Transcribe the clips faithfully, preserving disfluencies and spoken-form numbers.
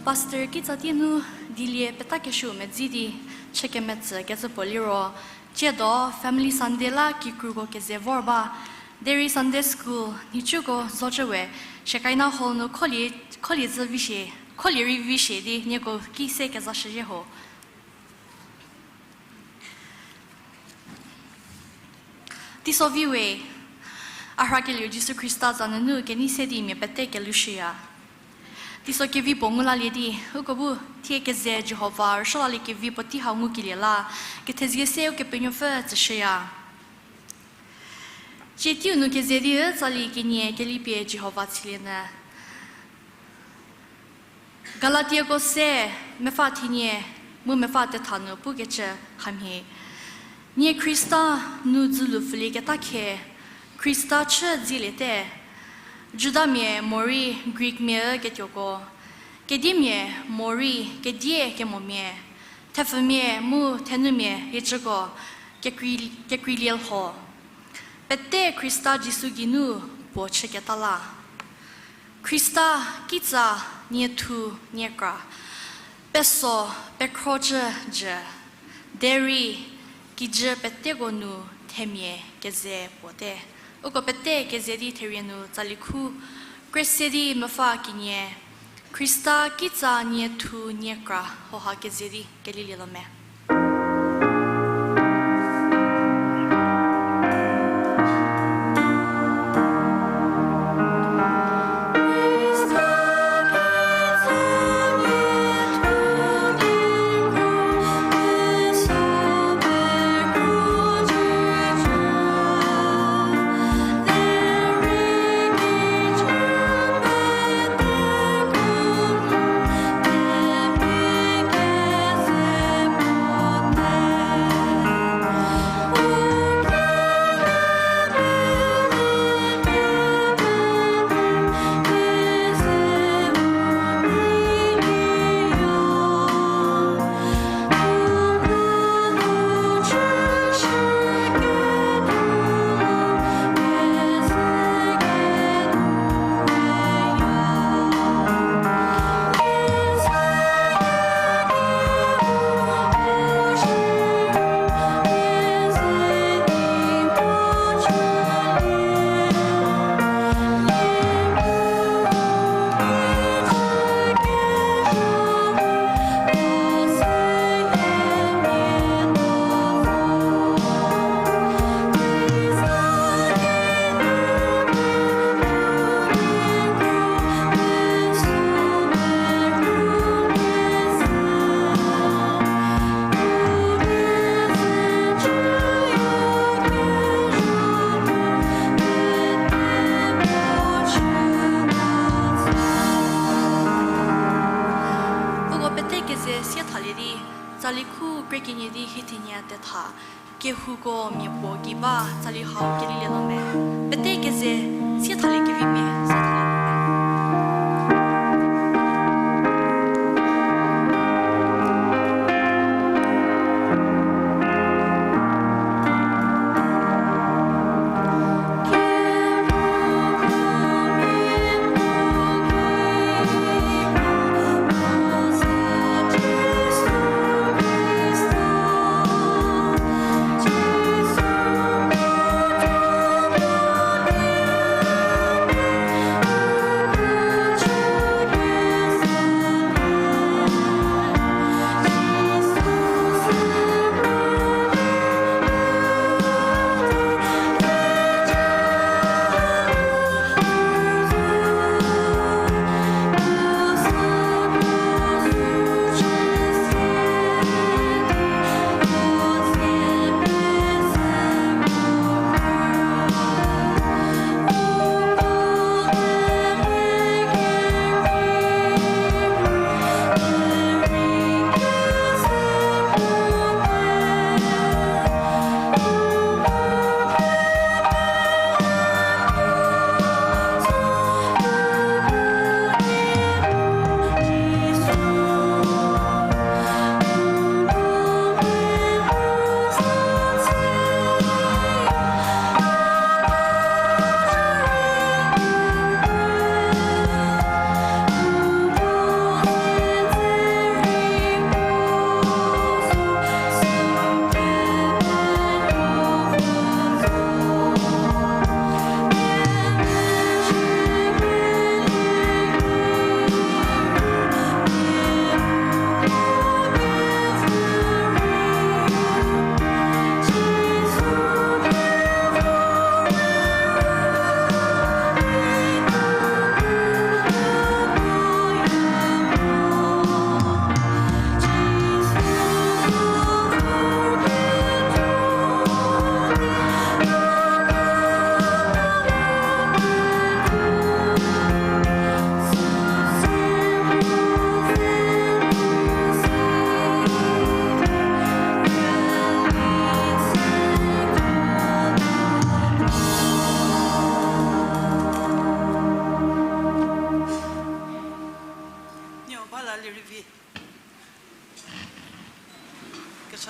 Pastor kitsatie nu dilie petakeshü medzi di chü kemetsü kecü puo liro, tsiedo Family Sunday la kikruko keze vor ba, derei Sunday School nhicuko zocü we, Shekinah Hall nu kholie, kholie zü vi shie, kholie rei vi shie di nieko ki se kezashüzhie ho. Teiso vi we, a rhakelieu Jisu Khrista za nunu kenei se di mia pete kelushüya. Teiso kevi puo ngu lalie di, uko bu thie keze Jihova rüsuo lalie kevi puotei hau ngukelie la, kethezie se Ukepenuopfü tsüshüya. Tsie teiu nu keze di tsali kenie kelipie Jihova tsilienü. Galatiako se mepfü thenie mu mepfü tetha nu pukecü hamhie. Nie Khrista nu dzülu pfülieketa khe, Khrista chü dzieliete, Judamia morei Greekmia ketuoko, kediemia morei kedie kemomia, thepfumia mu thenumia hiecüko, kekrei-, kekreilie lho. Pete Khrista Jisu geinu puo chüketa la. Khrista kitsa nie thu nie kra, peso pekhro cü jü, derei kijü peteko nu themia keze puo te. Uko pete keze di therie nu tsali khu kre se di mepfü kenie, Khrista kitsa nie thu nie kra hoha keze di kelilie lo me. Uko pete keze sie thalie di, tsali khu kre kenie di hie thenie tetha, kehouko mia puo gei ba tsali hau kelilie lo me. Pete keze sie thalie kevi mia, sie thalie.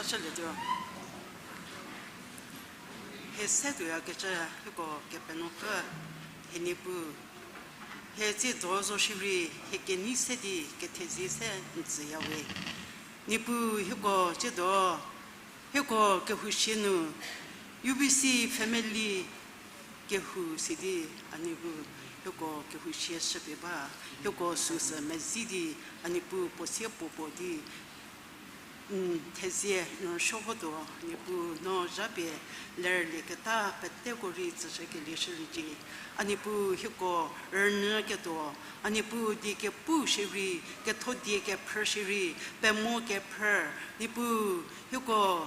Chülietuo. Hie se tuoyakecü hieko Kepenuopfü, hie Niepuu. Hie tsiedo zo shierei hie kenei se di kethezie se n tsüyawe. Niepuu hieko tsiedo, hieko kehou shie nu, U B C family kehou sidi, a Niepuu, hieko kehou shie shüpie ba, hieko süsü mezi di, a Niepuu puo sie puo puo di, n thezie n rüsuo votuo, Niepuu no zhapie lerlieketa peteko rei tsüshükelie shürei cie. A Niepuu hieko rünyüketuo, a Niepuu die kepu shierei, ketho die kephrü shierei, pemo kephrü, Niepuu hieko,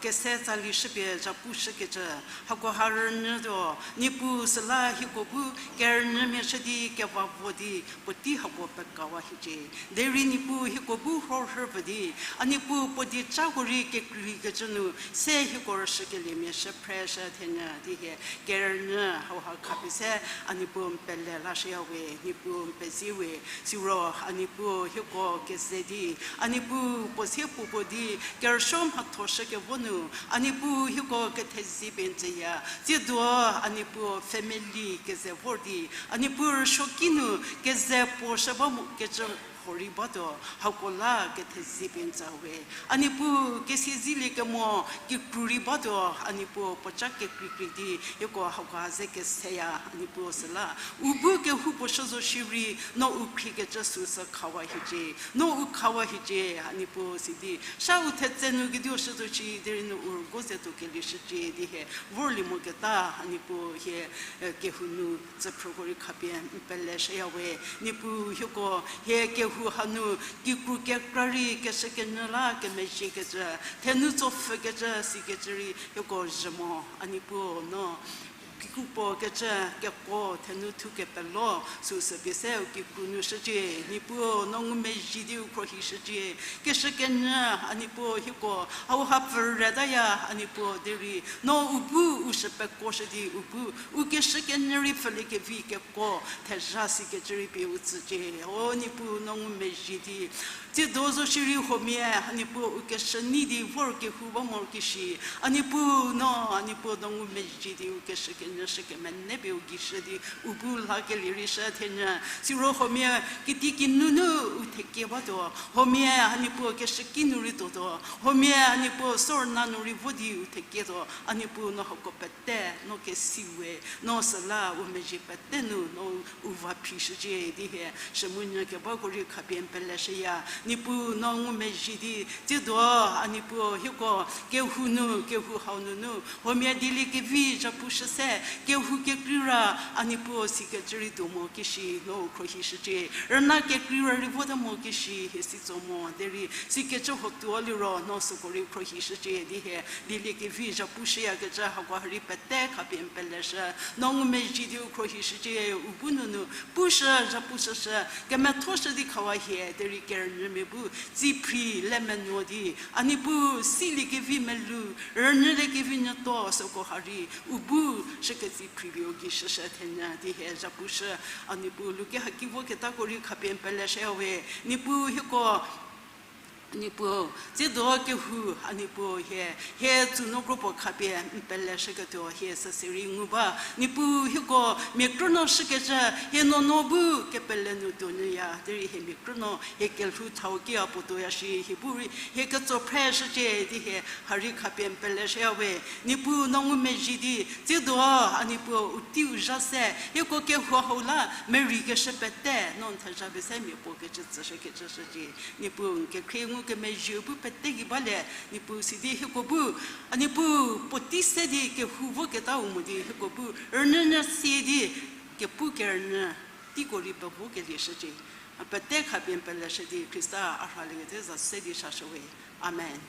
kese tsali shüpie zhapu shükecü, hakoha rünyütuo, Niepuu süla hieko bu kerünyümia shü di kevavo di, puotei hako pekawa hiecie. Derei Niepuu hieko bu rhorhü pfü di, a Niepuu puo diecako rei kekreikecü nu, se hieko rüshükeliemia shü phreshü thenyü di hie, kerünyü hauha khapie se, a Niepuu n pele lashüyawe, Niepuu n pezie we, siro a Niepuu hieko keze di, a Niepuu puo sie puo puo di, kerüsuo mhatho shükevo nu, a Niepuu hieko kethezie pie n tsüya, tsiedo, a Niepuu family keze vor di, a Niepuu rüsuoki nu keze puo shü ba mokecü huorei batuo, hako la kethezie pie n tsüwe. A Niepuu kesiezeliekemo kikru rei batuo, a Niepuu puoca kekreikrei di, hieko hakoha ze keseya, a Niepuu süla u bu kehoupuo shü zo shierei, no u khriekecü süsü khawa hiecie, no u khawa hiecie, a Niepuu sidi, sha u thetse nu kediu shü zo shi, derei no u rügo ze tuo kelie shücie di hie, vorlie moketa, a Niepuu hie, kehou nu, tsüphrüko rei khapie n pele shüyawe, Niepuu hieko hie kehou hanu, kikru kekra rei keshükenyü la kemezhiekecü, thenu tsopfhükecü sikecü rei hieko zhü mo, a Niepuu no, kikru puo kecü keko thenu thu kepelo, süsü pie se u kikru nu shücie, Niepuu no ngumezhie di u khruohi shücie, keshükenyü, a Niepuu hieko, hauha pfü retaya, a Niepuu derei, no u bu u shü pekuoshü di u bu, u keshükenyü rei pfhüliekevi keko, thezha sikecü rei pie u tsücie, o Niepuu no ngumezhie di, tsiedo zo shierei huomia, a Niepuu u keshü nei di vor kehou ba morokeshi, a Niepuu no, a Niepuu no ngumezhie di u keshükenyü shü kemenei pie u gei shü di, u bu lakelie rei shü thenyü, siro huomia, kitiekinu nu u thekie batuo, huomia, a Niepuu keshüki nu rei tuotuo, huomia, a Niepuu sorna nu rei vo di u thekietuo, a Niepuu no hako pete, no kesiwe, no süla u mezhie pete nu, no u va phi shücie di hie, shümunyü kebako rei khapie n pele shüya, Niepuu no ngumezhie di, tsiedo, a Niepuu hieko, kehou nu, kehou hau nunu, huomia dieliekevi zhapu shü se, kehou kekreira, a Niepuu sikecü rei tuo mo kishi, no u khruohi shücie, rüna kekreira rei vota mo kishi, hie si tso mo, derei, sikecü hotuo liro, no süko rei khruohi shücie di hie, dieliekevi zhapu shüyakecü hako ha rei pete khapie n pele shü, no ngumezhie di u khruohi shücie, u bu nunu, pushü, zhapu shüshü, kemethoshü di khawa hie, derei kerünyümia bu, tsiphri, le menuo di, a Niepuu, siliekevi melou, rünyüliekevi nyüto, süko ha rei, u bu, shüketsiphripie u gei shüshü thenyü di hie zhapu shü, a Niepuu luke haki voketako rei khapie n pele shüyawe, Niepuu hieko, Niepuu, tsiedo kehou, a Niepuu hie, hie tsünu kropuo khapie n pele shüketuo hie süse rei ngu ba, Niepuu hieko, mia krünuo shükecü, hie nuonuo bu kepele nu tuonyüya, derei hie mia krünuo, hie kelhou thau ki a puo tuoya shi, hie bu rei, hie ketso phre shücie di hie, ha rei khapie n pele shüyawe, Niepuu no ngumezhie di, tsiedo, a Niepuu u teiu zha se, hieko kehou hau la, merei keshü pete, no n thezha pie se mia puo kecü tsüshükecü shücie, Niepuu n kekhrie ngukemezhieu bu pete gei balie, Niepuu sidi hieko bu, a Niepuu puotei se di kehou voketau mo di hieko bu, rünyünyü sie di, kepu kerünyü, teiko rei pevokelie shücie, a pete khapie n pele shü di Khrista a rhaliekecü za se di sashüwe. Amen.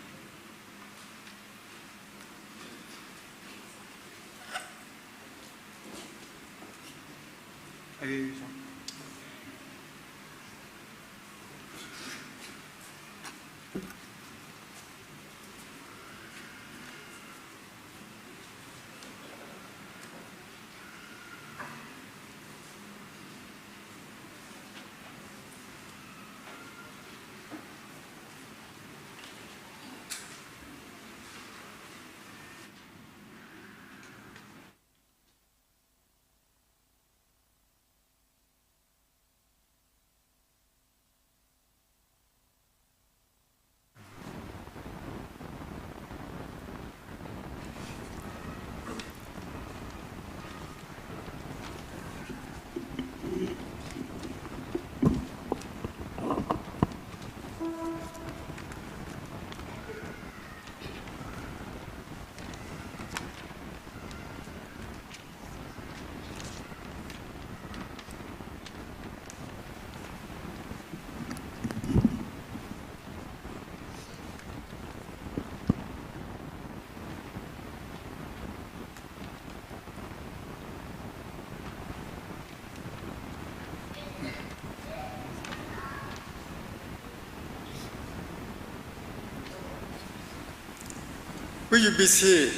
U B C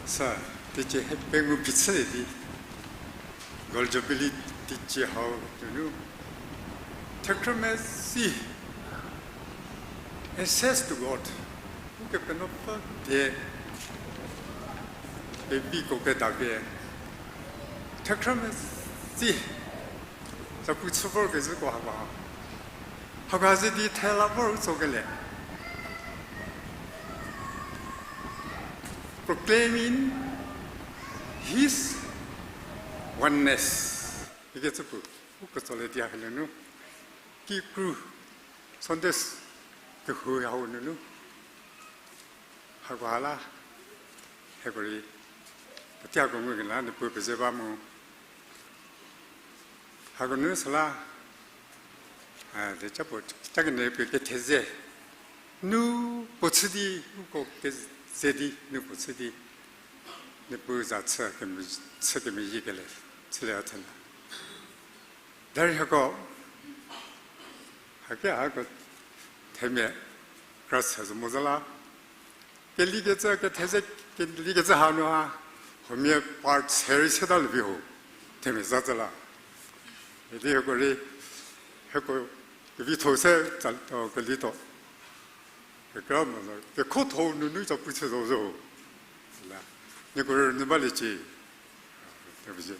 sa teicie he pengou phichülie di, Gold Jubilee teicie hau nunu, thekhrüme si, access to God, Ukepenuopfü die peviko kedapie, thekhrüme si, zapu chü vorkezhüko hako ha, hako ha ze di thela vor u tsokelie. Proclaiming His oneness ikecü pu, u ketsolie di a hanu nu, kikru, Sunday kehou hau nunu, hako ha la, hieko rei, puotiako ngukela Niepuu peze ba mu. Hako nu süla, a, de cha puo, cha kenie pie ketheze nu puo chü di, uko keze di nu puo chü di, Niepuu za chü keme-, chü kemeyie kele, chülie a thela. Derei hako, hake hako themia kra se zo mo zala. Kelikecü, ketheze, kelikecü hanu ha, huomia part se rei seta lievi ho, themia za zala. Idi hako rei, hako kevitho se, tsa, o, kelito. Kekra mo zo, kekhotho nunu zapu chü zo zo. La, nieko rünyü baliecie. Thepfü zie.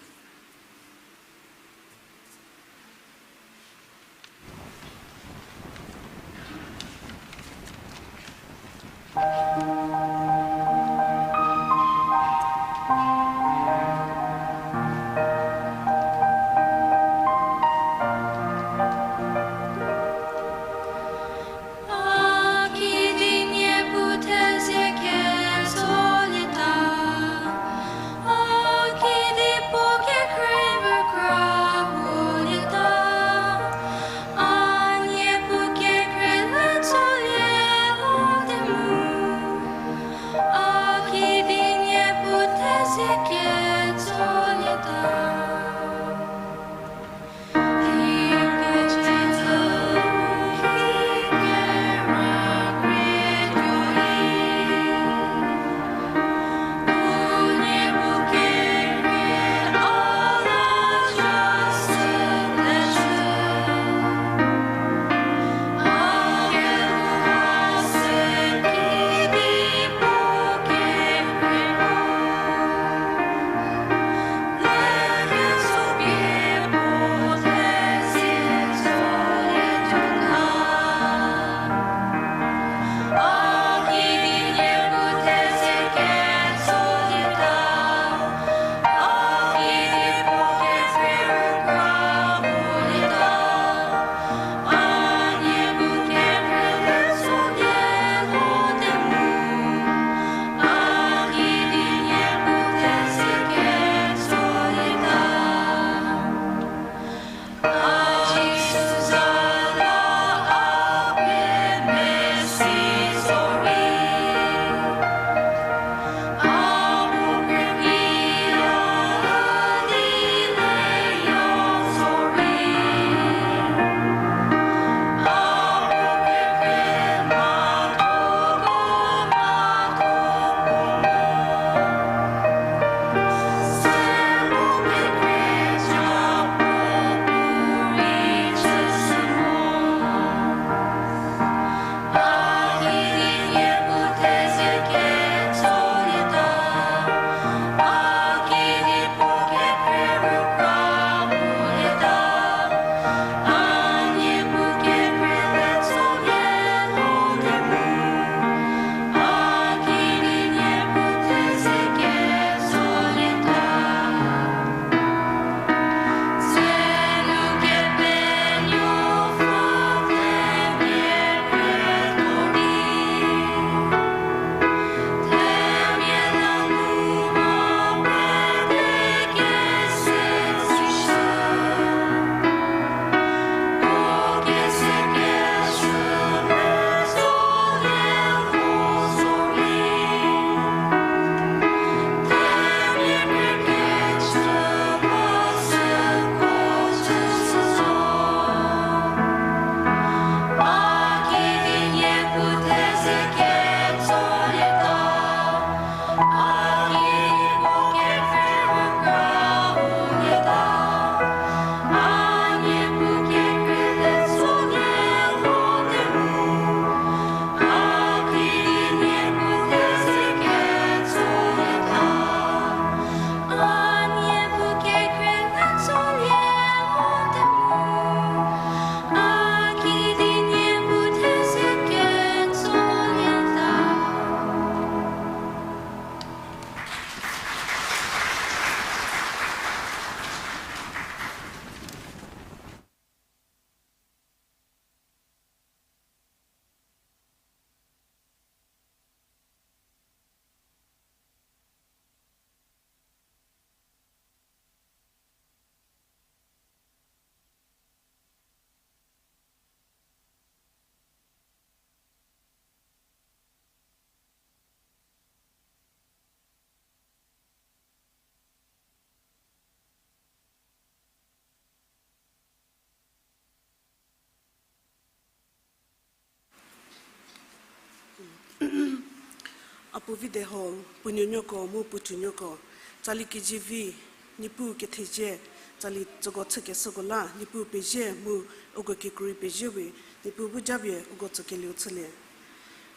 Puo vi de hall, puo nuonuoko mu puo cünuoko, tsali kezivi, Niepuu kethezie, tsali tsüko chükeshüko la Niepuu pezie mu uko kikru rei pezie we, Niepuu bu japie uko tsükelieu chülie.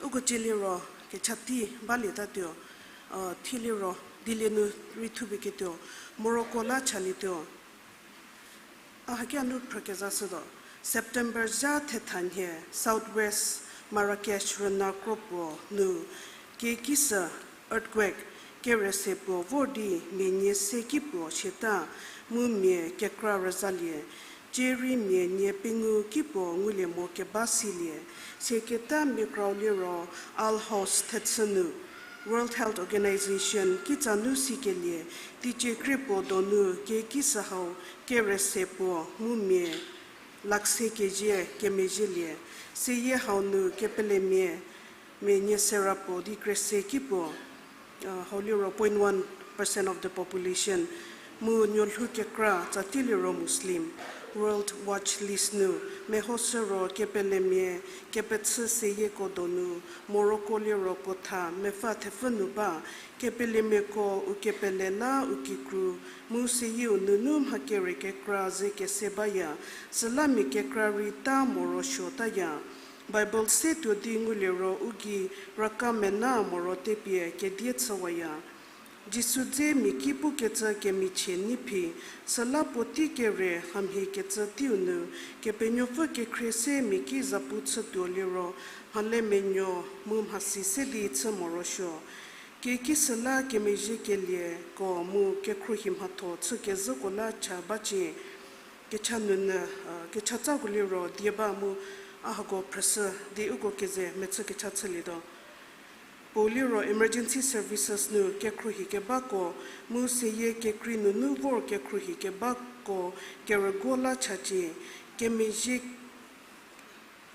Uko cie liro kecha tei balietatuo, thie liro dilie nu rei thupie ketuo, moroko la chalietuo. A haki a nu phrükezha shütuo. September zha thethanhie South West Marrakesh rüna kro puo nu kekisü, earthquake, kere se puo vor di mia nie se ki puo siata, mu mia kekra rüzalie, cie rei mia nie pengou ki puo ngulie mo keba silie, sieketa miakrau liro Al Hos thechü nu, World Health Organization kitsa nu sikelie, teicie krie puo donu kekisü hau kere se puo mu mia lakh se kezie kemezhielie, seyie hau nu kepelemia, mia nie sera puo di kere se ki puo, hau liro point one percent of the population, mu nuolhou kekra tsatie liro Muslim. World Watch List nu mehoshü ro kepelemia kepechü seyieko donu, Morocco liro puotha mepfü thepfü nu ba, kepelemiako u kepele la u kikru, mu seyieu nunu mha kere kekra ze kese baya, süla mia kekra rei ta morosuotaya. Bible se tuo di ngulie ro u gei raka mena moro tepie kedie chüwaya. Jisu dze mia ki pukecü kemichie nei phi, süla puotei kere hamhie kecü teiu nu, Kepenuopfü kekhrie se mia ki zapu chütuo liro, mhale menuo mu mhasi se di chü morosuo. Kekisüla kemezhiekelieko mu kekhruohi mhatho chükezhüko la cha bacie. Kecha nunu, kechatsa ko liro die ba mu a hako phrüshü di uko keze mechü kecha chülietuo. Puou liro emergency services nu kekhruohi kebako, mu seyie kekrei nunu vor kekhruohi kebako kerügo la chacie, kemezhie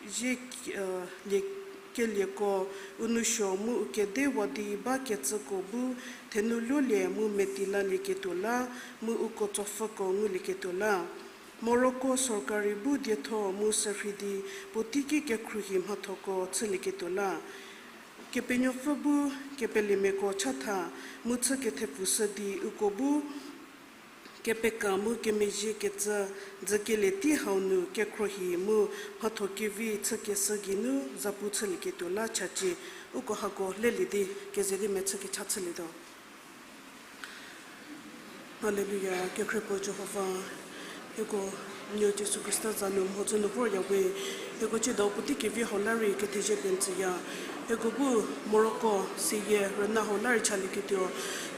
zie, lie, kelieko, u nousuo mu u kede wa di bakecüko bu thenu lulie mu meti lalieketuo la, mu uko tsopfhüko ngulieketuo la. Morocco sorkari bu dietho mu sürhei di puoteiki kekhruohi mhathoko chülieketuo la. Kepenuopfü bu kepelemiako chatha, mu chü kethepfushü di uko bu kepeka mu kemezhiekecü dzükelie tei hau nu kekhruohi mu mhatho kevi chükeshü geinu zapu chülieketuo la chacie, uko hako lelie di keze di mechü kecha chülietuo. Haleluya, kekhrie puo Jihova, hieko nuo Jisu Khrista za nu mhodzü nu vorya we, hieko tsiedo puotei kevi hau la rei kethezie pie n tsüya. Hieko bu Morocco seyie rüna hau la rei chalieketuo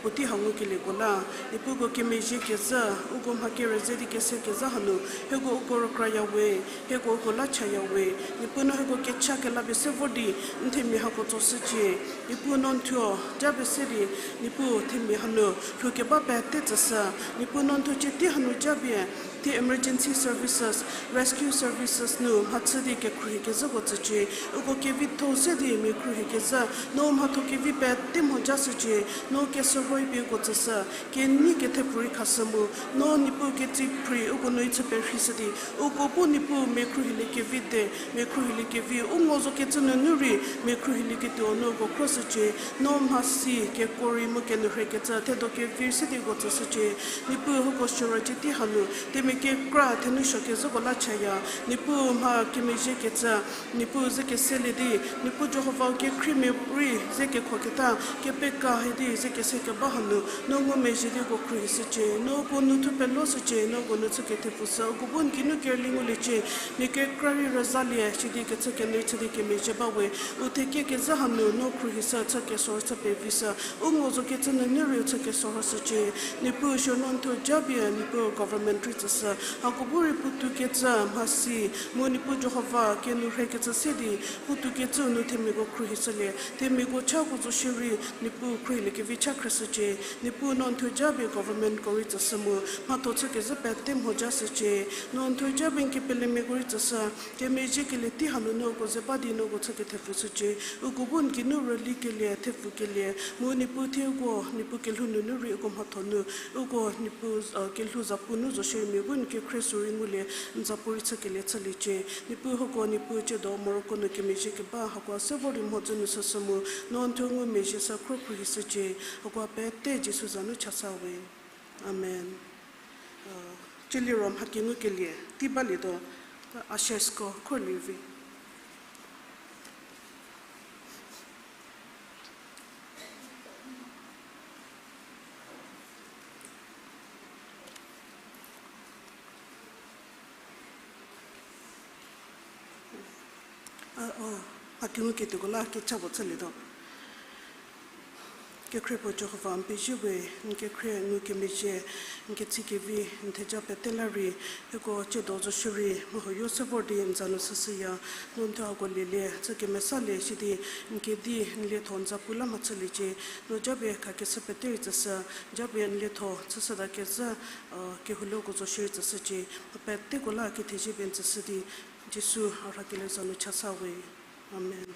puotei hau ngukelieko la, Niepuu uko kemezhie kezhü, uko mha kere ze di kese kezhü hanu, hieko uko rükraya we, hieko uko la chaya we. Niepuu no hieko kecha kelapie se vor di n themia hako tsoshücie. Niepuu no n thuo japie se di, Niepuu themia hanu lhou keba pete tsüshü. Niepuu no n thuo cie tei hanu japie, thie emergency services, rescue services nu mhachü di kekhruohi kezhüko tsücie. Uko kevitho se di mia khruohi kezhü, no mhatho kevi pete mhodzü shücie. No kesürhoi pie uko tsüshü, kenei kethepfü rei khashü mu, no Niepuu ketsi phri uko nu i chü perheishü di, uko bu Niepuu mia khruohilie kevi de, mia khruohilie kevi u ngo zo kecü nunu rei mia khruohilieketuo no uko khroshücie. No mhasi kekuo rei mu kenou rhekecü thedo kevi se di uko tsüshücie. Niepuu hieko suoro cie tei hanu themia kekra thenu suo kezhüko la chaya. Niepuu mha kemezhiekecü, Niepuu ze keselie di, Niepuu Jihova u kekhriemia rei ze kekhoketa kepeka hie di ze kese keba hanu no ngumezhie di uko khruohishücie. No uko nu thu peloshücie, no uko nu chü kethepfushü, uko bu n geinu kerüli nguliecie. Mia kekra rei rüzalie sidi kechü kenei chü di kemezhie ba we. U thekie kezhü hanu no khruohishü, chü kesuo chü pevishü, u ngo zo kecü nunu rei u chü kesuo shücie. Niepuu suo no n thuo japie, Niepuu government rei tsüshü, hako bu rei puotou kecü mhasi, mu Niepuu Jihova kenou rhekecü se di puotou kecüu nu themiako khruohishülie, themiako chako zo shierei Niepuu khruohilie kevi cha khreshücie. Niepuu no n thuo japie governmentko rei tsüshü mu mhatho chü kezhü pete mhodzü shücie. No n thuo japie n kepelemiako rei tsüshü, kemezhiekelie tei hanu no uko ze ba di no uko chü kethepfushücie. Uko bu n geinu rülikelie, thepfukelie, mu Niepuu thie uko, Niepuu kelhou nunu rei uko mhatho nu, uko Niepuu, kelhou zapu nu zo shierei mia bu n kekhrie sü rei ngulie, n zapu rei chükelie chüliecie. Niepuu hako, Niepuu tsiedo moroko nu kemezhie keba hako se vor di mhodzü nu süsü mu, no n thuo ngumezhie sü khro khruohishücie, hako pete Jisu za nu chasa we. Amen. Tsie liro mha kengukelie tei balietuo, ushersko khorlie vi. A, o, a kenguketuoko la kecha puo chülietuo. Kekhrie puo Jihova, n pezie we, n kekhrie ngukemezhie, n ketsie kevi, n theja pete la rei, hieko tsiedo zo shierei mha huoyo se vor di n za nu süshüya, no n thuo hako lielie chü kemesalie sidi, n kedi n lietho n zapu la mhachüliecie, no japie khakeshü pete rei tsüshü, japie n lietho chüshüta kezhü, kehoulieko zo shierei tsüshücie, mha peteko la kethezie pie n tsüshü di, Jisu a rhakelie za nu chasa we. Amen.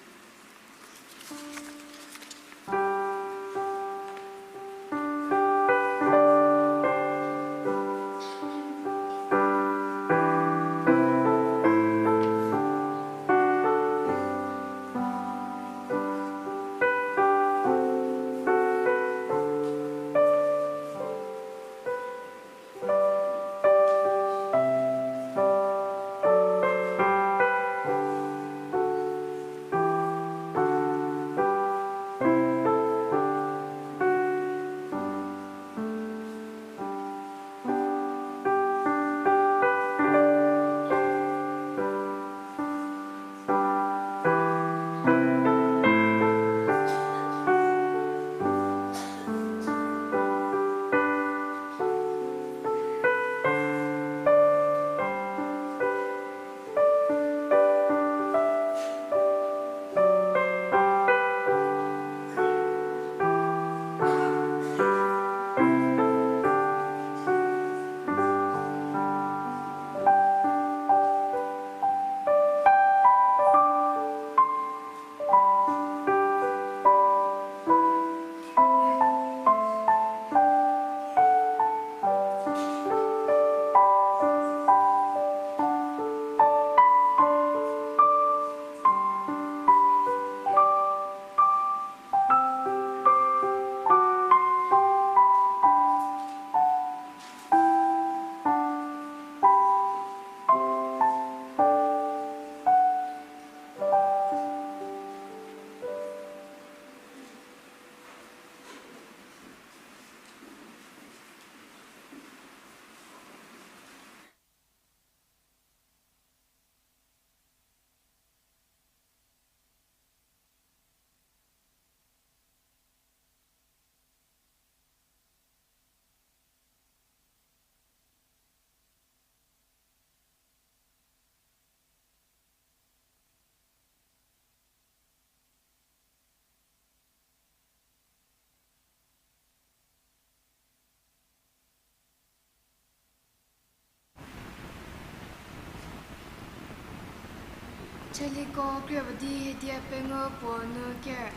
Tsaliko krie ba di hiedia pengou puo nu ker.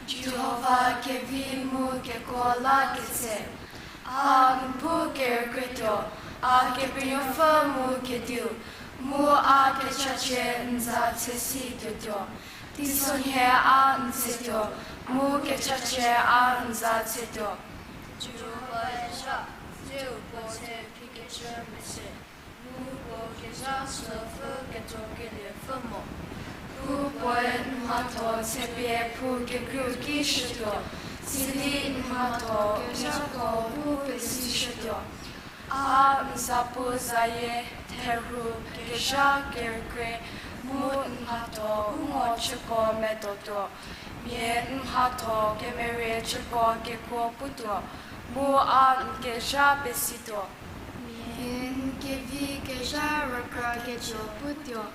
Jihova kevi mu kekuo la ketse. A n bu kerükretuo, a Kepenuopfü mu kediu, mu a kechachie n za tshesi tuotuo. Teisonhie a n tsetuo, mu kechachie a n za tsetuo. Jihovae zha, dzeu puo se phikecü mese, mu puo kezha sü pfü ketso keliepfü mo. Pu puoe n mhatho sepie phou kekreiu ki shütuo, sidi n mhatho kezhako bu pesishütuo. A n zapu zayie, therhu, kezha kerükrie, mu n mhatho u ngo chüko medotuo. Mia n mhatho kemerie chüko kekuo putuo, mu a n kezha pesituo. Mia n kevi kezha rükra ketuo putuo,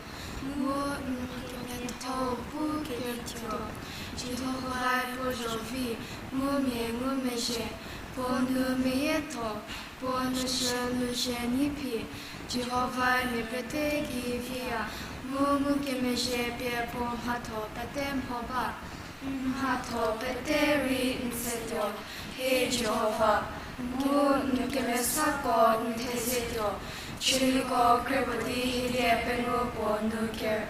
mu n mhatho bu ketuo. Jihovae puo zho vi, mu mia ngumezhie, puo nu meyietho, puo nu shü nu zhie nyi phi. Jihovae mia pete gei viya, mu ngukemezhie pie puo mhatho pete mho ba. N mhatho pete rei n tsetuo, he Jihova, mu n kemesako n thezietuo. Chüliko krüpuo di hilie pengou puo nu ker.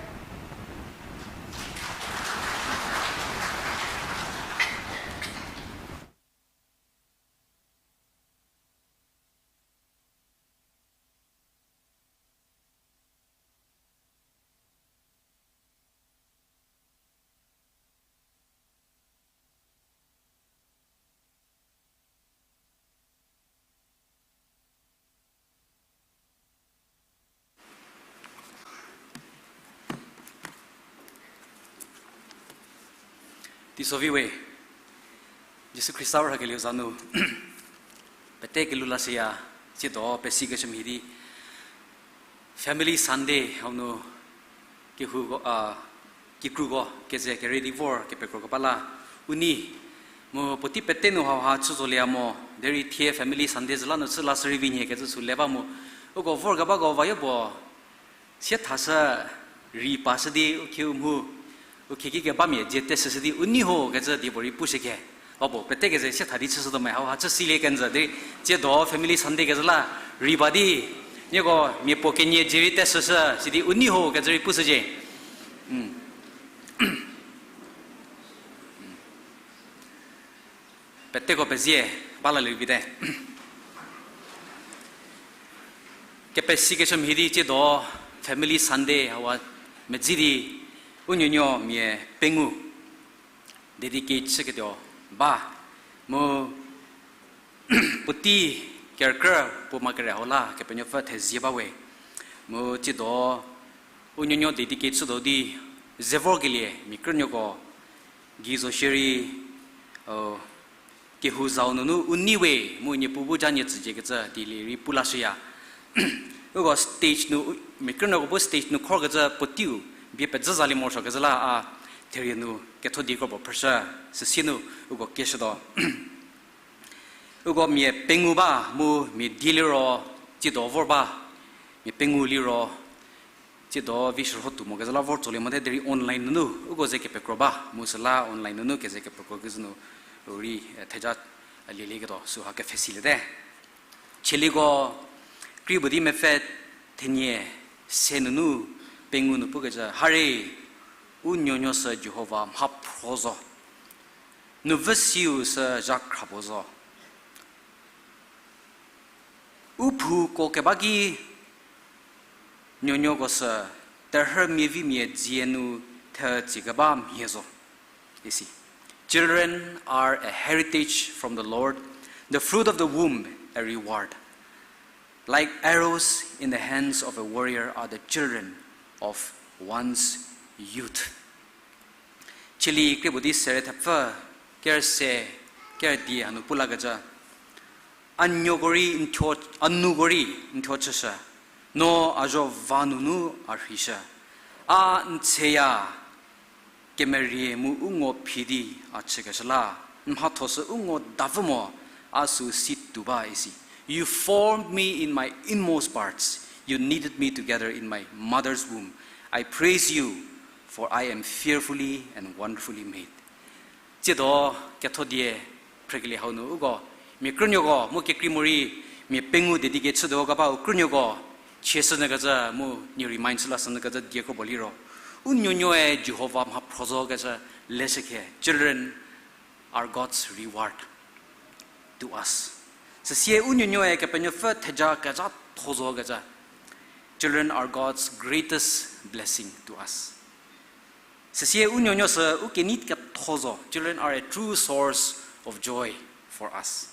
Teiso vi we, Jisu Khrista vor hakelieu za nu, pete kelhou lashüya, tsiedo pesikeshü mhie di, Family Sunday hau nu, kehou, a, kikruko keze kere di vor kepekro keba la, u nei, mu puotei pete nu hauha chü zolie mo, derei thie Family Sunday zü la nu chü lashü rei vi nhie kecü sü le ba mu, uko vor kebako vayo puo, siethashü rei pashü di u khieu mhu, u khieki kebamia dzie teshüshü di u nei ho kecü diepuorei pushüke. Ba puo pete keze sietha di chüshütuo me hauha chü silie kenjü di, tsiedo Family Sunday kezhü la rei ba di, nieko mia puo kenie dzie rei teshüshü sidi u nei ho kecü rei pushücie. Peteko pezie, ba lalie vite. Kepesikeshü mhie di tsiedo Family Sunday hauha medzi di u nuonuo mia pengou dedicate chüketuo ba mu puotei kerükrü puo ma kere hau la Kepenuopfü thezie ba we. Mu tsiedo u nuonuo dedicate chütuo di ze vorkelie mia krünuoko gei zo shierei, kehou zau nunu u nei we mu Niepuu bu ja nie tsücie kecü dielie rei pu lashüya. Uko stage nu, mia krünuoko bu stage nu khorkecü puoteiu bie pezhü zalie morosuo kecü la a therie nu ketho die kropuo phrüshü, süsie nu uko keshütuo. Uko mia pengou ba mu mia die liro, tsiedo vor ba, mia pengou liro, tsiedo vi shürhotuo mo kezhü la vor tsolie mote derei online nunu uko ze kepekro ba mu süla online nunu keze kepekro kezhü nu u rei, eh, theja, eh, lielieketuo süha kepfhesiliete. Chieliko kri puo di mepfü thenie se nunu pengou nu pukecü, hare, u nuonuo sü Jihova mhaphro zo. Nuvüsiu sü zhakhra puo zo. U phuko keba ki nuonuoko sü terhü miavimia dzie nu thetsükeba mhie zo isi. Children are a heritage from the Lord, the fruit of the womb a reward. Like arrows in the hands of a warrior are the children of one's youth. Chili kri puo di sere thepfü, ker se, ker die hanu pu lakecü. A nuoko rei n thuo, a nuoko rei n thuo chüshü, no a zho va nunu a rheishü. A n tseya, kemerie mu u ngo phi di a chükeshü la, n mhatho sü u ngo davü mo, a sü si tuo ba isi. You formed me in my inmost parts. You knitted me together in my mother's womb. I praise you, for I am fearfully and wonderfully made. Tsiedo ketho die phrekelie hau nu uko mia krünuoko mu kekrei morei mia pengou dedicate chütuo keba u krünuoko chieshünyü kecü mu nie remind chü lashünyü kecü die kropuo liro, u nuonuoe Jihova mhaphro zo kecü leshükhe, children are God's reward to us. Süsie u nuonuoe Kepenuopfü theja kezhatho zo kecü, children are God's greatest blessing to us. Süsie u nuonuo sü u kenei ketho zo, children are a true source of joy for us.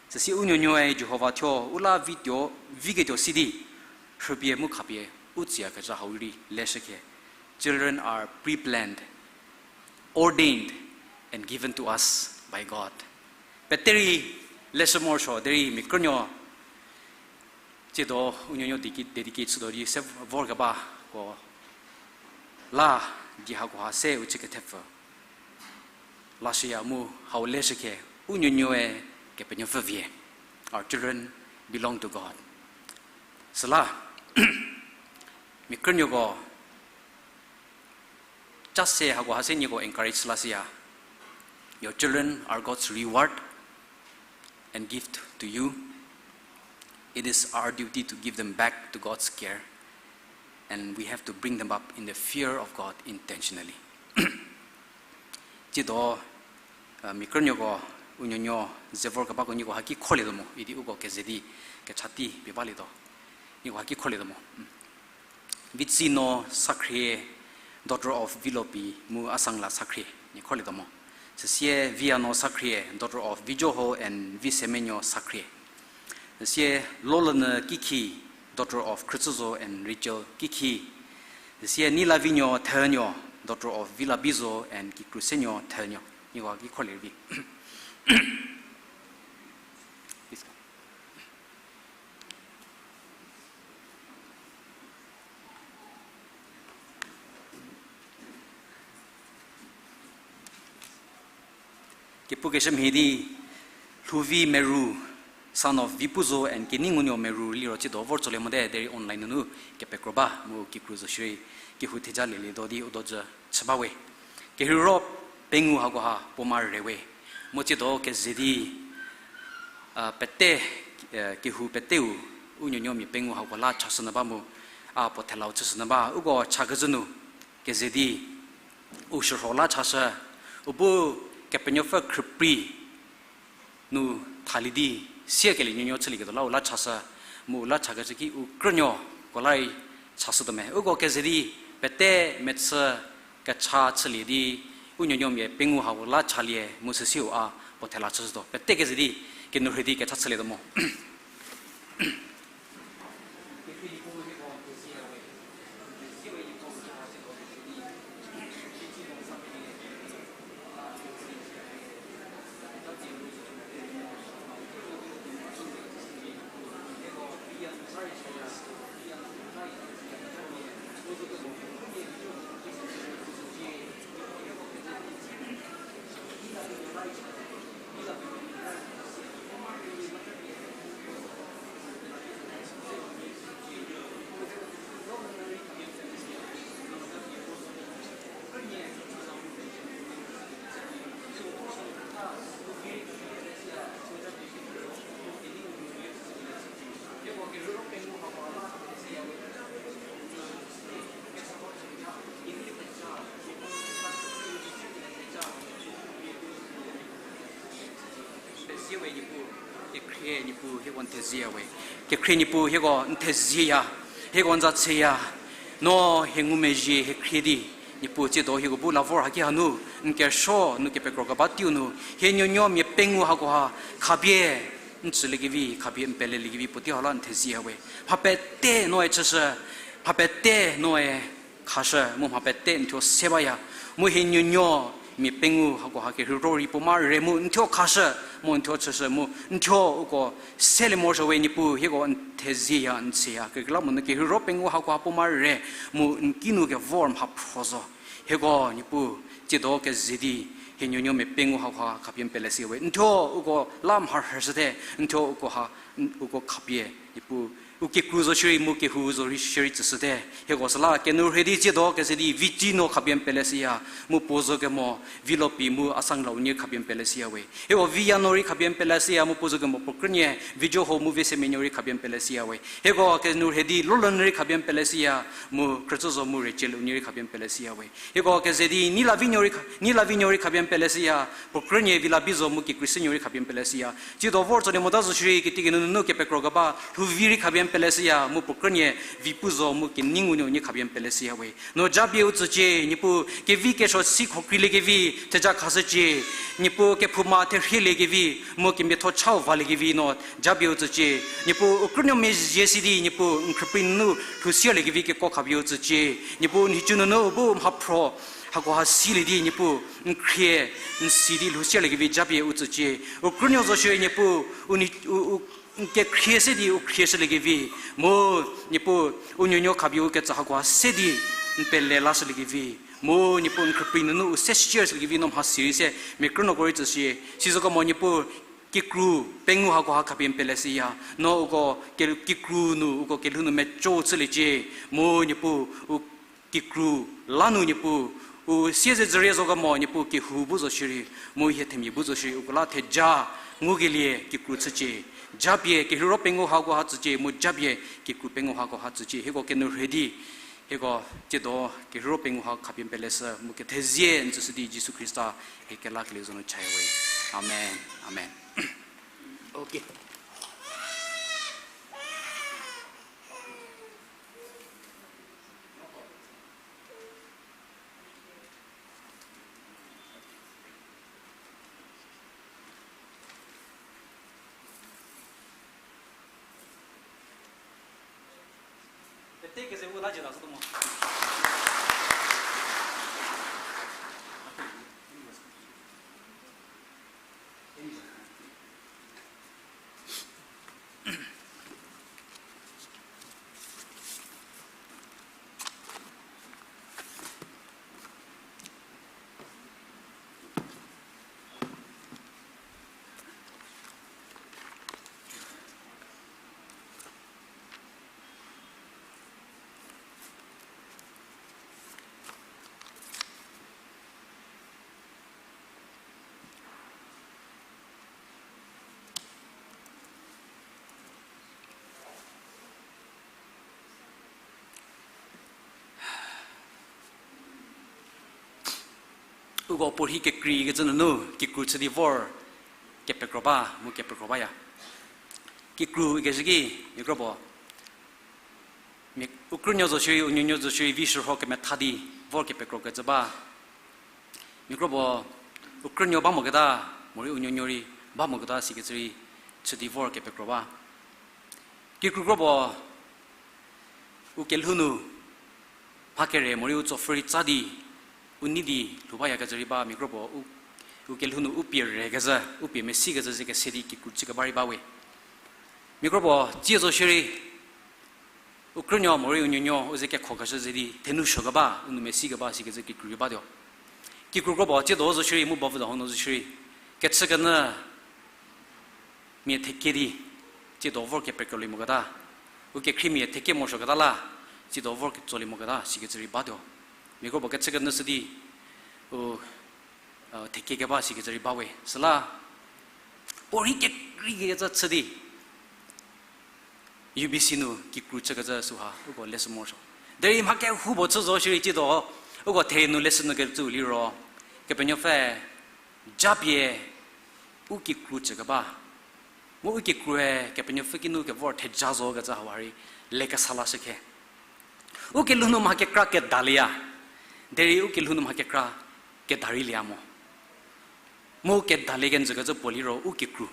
Süsie u nuonuoe Jihova thuo u la vituo, viketuo si di, rhüpie mu khapie u tsiakezha hau rei leshükhe. Children are pre-planned, ordained, and given to us by God. Pete rei leshü morosuo derei mia krünuo tsiedo u nuonuo diki, dedicate chütuo di se vorkebako la die hakoha se u chü kethepfü lashüya mu hau leshükhe, u nuonuoe Kepenuopfü vie. Our children belong to God. Süla mia krünuoko cha se hakoha se nieko encourage lashüya. Your children are God's reward and gift to you. it is our duty to give them back to God's care, and we have to bring them up in the fear of God intentionally. Tsiedo, mia krünuoko, u nuonuo ze vorkebako nieko haki kholietuo mo idi uko keze di kecha tei pie balietuo. Nieko haki kholietuo mo. Vitsino Sakhrie, daughter of Vilopi mu Asangla Sakhrie, nie kholietuo mo. Süsie Viano Sakhrie, daughter of Vijoho and Visemenuo Sakhrie. Süsie Lolünyü Kikhi, daughter of Khrütsüzo and Rachel Kikhi. Süsie Nilavinuo Thenuo, daughter of Vilabizo and Kikrusenuo Thenuo. Nieko haki kholie vi. Kepukeshü mhie di, Lhouvi Meru, son of Vipuzo and Keningunuo Meru liro tsiedo vor tsolie mote, derei online nunu kepekro ba mu kikru zo shierei kehou theja lielietuo di u dojü chü bawe. Kerheiro pengou hakoha puo mare we. Mu tsiedo keze di, pete, kehou peteu u nuonuo mia pengou hako la chashünyü ba mu, a puo thelau chüshünyü ba, uko chakecü nu keze di u shürho la chashü, u bu Kepenuopfü khrüprei nu thalie di, siekelie nuonuo chülieketuo la u la chashü, mu u la chakecü ki u krünuoko la rei chashütuo me. Uko keze di pete mechü kecha chülie di, u nuonuo mia pengou hako la chalie mu süsiu a puo thela chüshütuo. Pete keze di kenou rhei di kecha chülietuo mo. Kekhrie Niepuu, hieko n thezieya we. Kekhrie Niepuu, hieko n thezieya. Hieko n za tseya. No hie ngumezhie hie khrie di, Niepuu, tsiedo hieko bu la vor haki hanu, n kesuo nu kepekro keba teiu nu, hie nuonuo mia pengou hakoha khapie n tsüliekevi, khapie n peleliekevi puotei hau la n thezieya we. Mha pete noe chüshü, mha pete noe khashü, mu mha pete n thuo se baya. Mu hie nuonuo mia pengou hakoha kerheiro rei puo mare mu n thuo khashü, mu n thuo chüshü, mu n thuo uko selie morosuo we. Niepuu, hieko n thezieya, n tseya. Kekreilamonyü kerheiro pengou hakoha puo mare mu n kinu kevor mhaphro zo. Hieko, Niepuu, tsiedo keze di hie nuonuo mia pengou hakoha khapie n pele siya we. N thuo uko la mharhüshüte, n thuo uko ha, n, uko khapie, Niepuu, u kikru zo shierei mu kehou zo shierei tsüshüte. Hieko süla kenou rhei di tsiedo keze di Vitsino khapie n pele siya, mu puo zo kemo Vilopi mu Asangla unie khapie n pele siya we. Hieko Viyano rei khapie n pele siya, mu puo zo kemo puo krünie Vijoho mu Visemenuo rei khapie n pele siya we. Hieko kenou rhei di Lolünyü rei khapie n pele siya, mu Khrütsüzo mu Rachel unie rei khapie n pele siya we. Hieko keze di Nilavinuo rei kha-, Nilavinuo rei khapie n pele siya, puo krünie Vilabizo mu Kikrusenuo rei khapie n pele siya. Tsiedo vor tsolie mota zo shierei, kitiekinu nunu kepekro keba Lhouvi rei khapie n pele siya, mu puo krünie Vipuzo mu Keningunuo unie khapie n pele siya we. No japie u tsücie, Niepuu, kevi kesuo si khokrieliekevi theja khashücie. Niepuu, kephouma therhieliekevi mu kemiatho chau valiekevi no japie u tsücie. Niepuu, u krünuo mezhie si di, Niepuu, n khrüprei nunu lhou sierliekevi kekuo khapie u tsücie. Niepuu, n nhicu nunu u bu mhaphro hakoha silie di, Niepuu, n khrie, n si di lhou sierliekevi japie u tsücie. U krünuo zo shierei, Niepuu, u, n kekhrie se di u khrieshüliekevi, mu, Niepuu, u nuonuo khapie u ketsü hakoha se di n pele lashüliekevi, mu, Niepuu, n khrüprei nunu u se shiershüliekevi no mhasi rei se mia krünuoko rei tsüshie. Sizo kemo, Niepuu, kikru pengou hakoha khapie n pele siya. No uko ke-, kikru nu, uko kelhou nu meco chüliecie, mu, Niepuu, u kikru la nu, Niepuu, u siezedzürie zo kemo, Niepuu, kehou bu zo shierei, mu hie themia bu zo shierei, uko la theja Ngukelie kikru chücie, japie kerheiro pengou hako ha tsücie, mu japie kikru pengou hako ha tsücie, hieko kenourhei di, hieko tsiedo kerheiro pengou ha khapie peleshü, mu kethezie n tsüshü di Jisu Khrista hie kelakelie zo nu chaya we. Amen. Amen. Okay. Uko puorhi kekreikecü nunu kikru chü di vor kepekro ba, mu kepekro baya. Kikru ikeshü ki, mia kro puo, mia, u krünuo zo shierei, u nuonuo zo shierei, vi shürho kemetha di vor kepekrokecü ba. Mia kro puo, u krünuo ba moketa, morei u nuonuo rei ba moketa sikecü rei chü di vor kepekro ba. Kikru kro puo, u kelhou nu mha kere morei u tsopfhü rei tsa di, u nei di lhou bayakecü rei ba, mia kro puo, u, u kelhou nu u pie rekezhü, u pie mesikezhü ze kese di kikru chükeba rei ba we. Mia kro puo, tsie zo shierei, u krünuo morei u nuonuo u ze kekhokeshü ze di thenu suokeba, u nou mesikeba sikecü kikru rei batuo. Kikru kro puo, tsiedo zo shierei, mu bavüda hau nu zo shierei, kechükenyü mia theke di, tsiedo vor kepekrolie moketa, u kekhriemia theke morosuoketa la, tsiedo vor ketsolie moketa sikecü rei batuo. Mia kro puo kechükenyü sü di, u, theke keba sikecü rei ba we. Süla, puorhi kekreikecü chü di, U B C nu kikru chükecü süha uko lesü morosuo. Derei mha kehoupuo chü zo shierei tsiedo, uko therie nu lesü nu kecüu liro, Kepenuopfü, japie u kikru chükeba, mu u kikrue Kepenuopfü kinu kevor theja zokecü hauha rei lekesa lashü khe. U kelhou nu mha kekra kedalieya, derei u kelhou nu mha kekra kedarei lieya mo. Mu kedalie kenjükecü puo liro u kikru.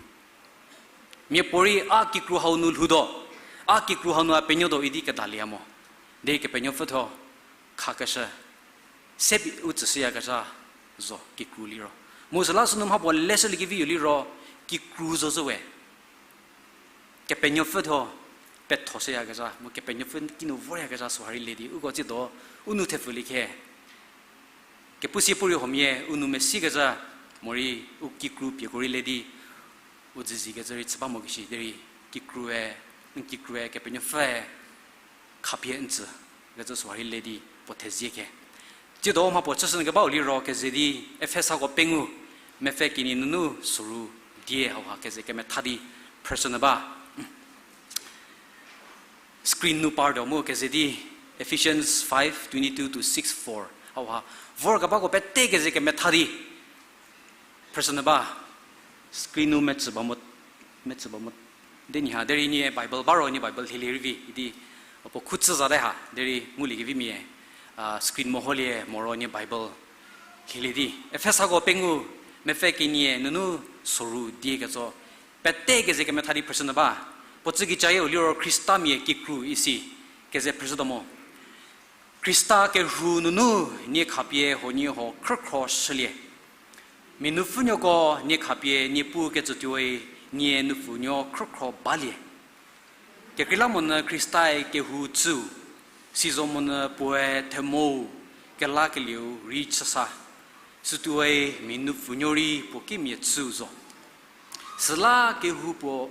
Miapuorei a kikru hau nu lhoutuo, a kikru hau nu a penuotuo idi kedalieya mo. Derei Kepenuopfü thuo khakeshü, sebi u tsüshüyakezha zo kikru liro. Mu süla sünu mhapuo leshüliekeviu liro, kikru zo zhü we. Kepenuopfü thuo pethoshüyakezha, mu Kepenuopfü kinu voryakezha süha rei le di, uko tsiedo, u nou thepfulie khe. Kepu sie puorei huomia, u nou mesikezha, morei u kikru pieko rei le di, u dzüzikecü rei chü ba mo keshi derei, kikrue, n kikrue Kepenuopfüe khapie n tsü kecü süha rei le di puo thezie khe. Tsiedo mhapuo chüshü nyü kebau liro keze di, Efesako pengou, mepfü kenie nunu soru die hauha keze kemetha di phrüshü nyü ba. Screen nu partuo mu keze di, Ephesians five twenty-two to six four hauha vorkebako pete keze kemetha di phrüshü nyü ba. Screen nu metsü ba mo, metsü ba mo. Deni ha derei nie Bible ba ro nie Bible lhielie rei vi idi, puo khu chü zate ha derei nguliekevi mia, screen meholie moro nie Bible lhielie di. Efesako pengou, mepfü kenie nunu soru die ketso pete keze kemetha di phrüshü nyü ba. Puo tsükichayie u liro Khristamia kikru isi keze phrüshütuo mo. Khrista kehou nunu nie khapie huoniehuo khrükhro shülie. Mia nupfünuoko nie khapie Niepuu ketsütuoi nie nupfünuo khrükhro balie. Kekreilamonyü Khristae kehou tsüu, sizomonyü puoe themou kelakelieu rei chüsa, sütuoi mia nupfünuo rei puo kimia tsüu zo. Süla kehoupuo,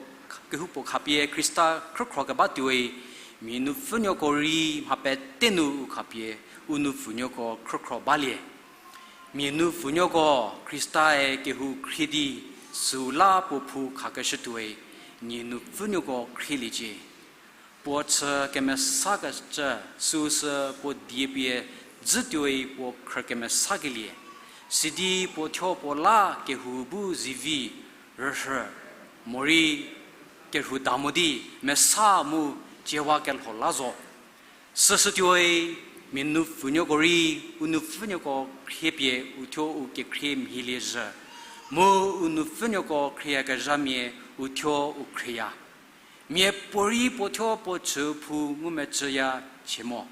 kehoupuo khapie Khrista khrükhro kebatuoi, mia nupfünuoko rei mha pete nu u khapie u nupfünuoko khrükhro balie. Mia nupfünuoko Khristae kehou khrie di Süla puo phou khakeshütuoi, nie nupfünuoko khrieliecie. Puo chü kemesakecü, süsü puo die pie dzütuoi puo khrü kemesakelie. Sidi puo thuo puo la kehou bu zivi, rührü, morei kerhou da mo di, mesa mu ciewa kelho la zo. Süsütuoi, mia nupfünuoko rei, u nupfünuoko khriepie u thuo u kekhrie mhielie zhü. Mu u nupfünuoko khrieyakezhamia u thuo u khrieya. Miapuorei puo thuo puo chüu phou ngumecüya chie mo.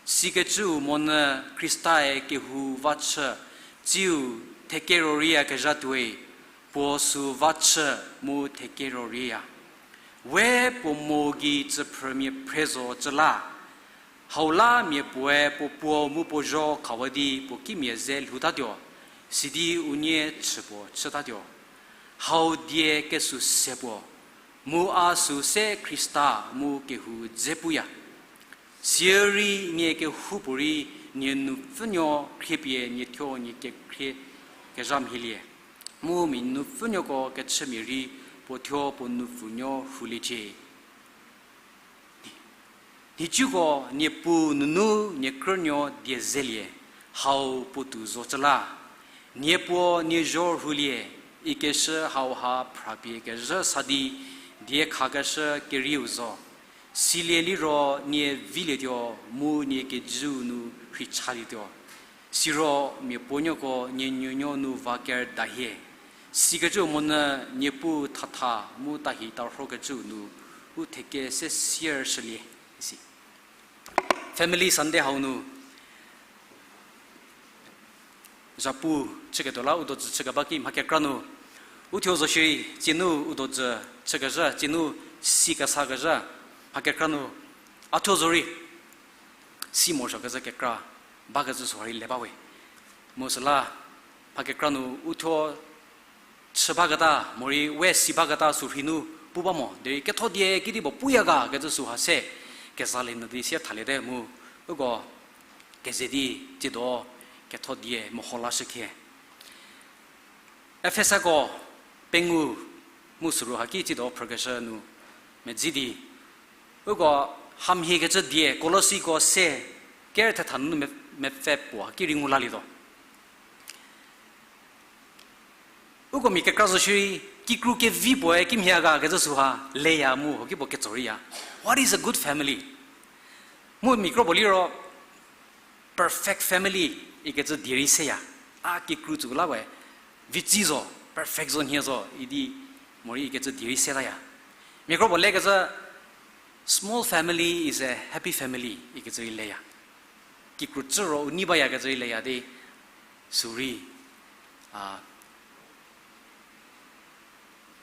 Sikecüu monyü Khrista-e kehou va chü, tsiu thekero rieyakezhatuoi, puo süu va chü mu thekero rieya. We puo mo gei tsüphrümia phre zo cü la. Hau la mia puoe puo puo mu puo zho khawa di puo kimia ze lhoutatuo, sidi unie chü puo chütatuo. Hau die kesuo se puo, mu a süu se Khrista mu kehou dze puya. Sirei nie kehoupuorei nie nupfünuo khriepie nie thuo nie kekhrie kezha mhielie. Mu mia nupfünuoko kechümia rei puo thuo puo nupfünuo rhuliecie. Nhicuko Niepuu nunu nie krünuo die zelie, hau puotou zo cü la. Nie puo nie zho rhulie, ikeshü hauha phrapie kezhü sa di, die khakeshü kerieu zo. Silie liro nie vilietuo, mu nie kejüu nu rhei chalietuo. Siro mia puonuoko nie nuonuo nu va ker dahie. Sikecü monyü Niepuu thatha mu tahi tarhokecüu nu u theke se sier shülie, isi. Family Sunday hau nu, zhapu chüketuo la u dojü chükeba ki mha kekra nu, u thuo zo shierei, tsienu u dojü chükezhü, tsienu si kesakezhü, mha kekra nu, a thuo zorei, si morosuokecü kekra, bakecü süha rei le bawe. Mu süla, mha kekra nu u thuo chü baketa, morei we si baketa sü rhei nu pu ba mo, derei ketho die kedipuo puya ga kecü süha se, kezalie nu di sie thaliete mu, uko keze di tsiedo ketho die meho lashükhie. Efesako pengou mu süru haki tsiedo phrükeshü nu medzi di, uko hamhiekecü die Kolosiko se ker thetha nunu me-, mepfü puo haki rei ngu lalietuo. Uko mia kekra zo shierei, kikru kevi puoe kimhie ga kecü süha leya mu hoki puo ketso reiya. What is a good family? Mu mia kro puo liro, perfect family ikecü die rei seya. A kikru tsüko la we, vitsi zo, perfect zo nhie zo idi, morei ikecü die rei setaya. Mia kro puo lekecü, small family is a happy family ikecü rei leya. Kikru tsü ro u nei bayakecü rei leya di, sü rei, a,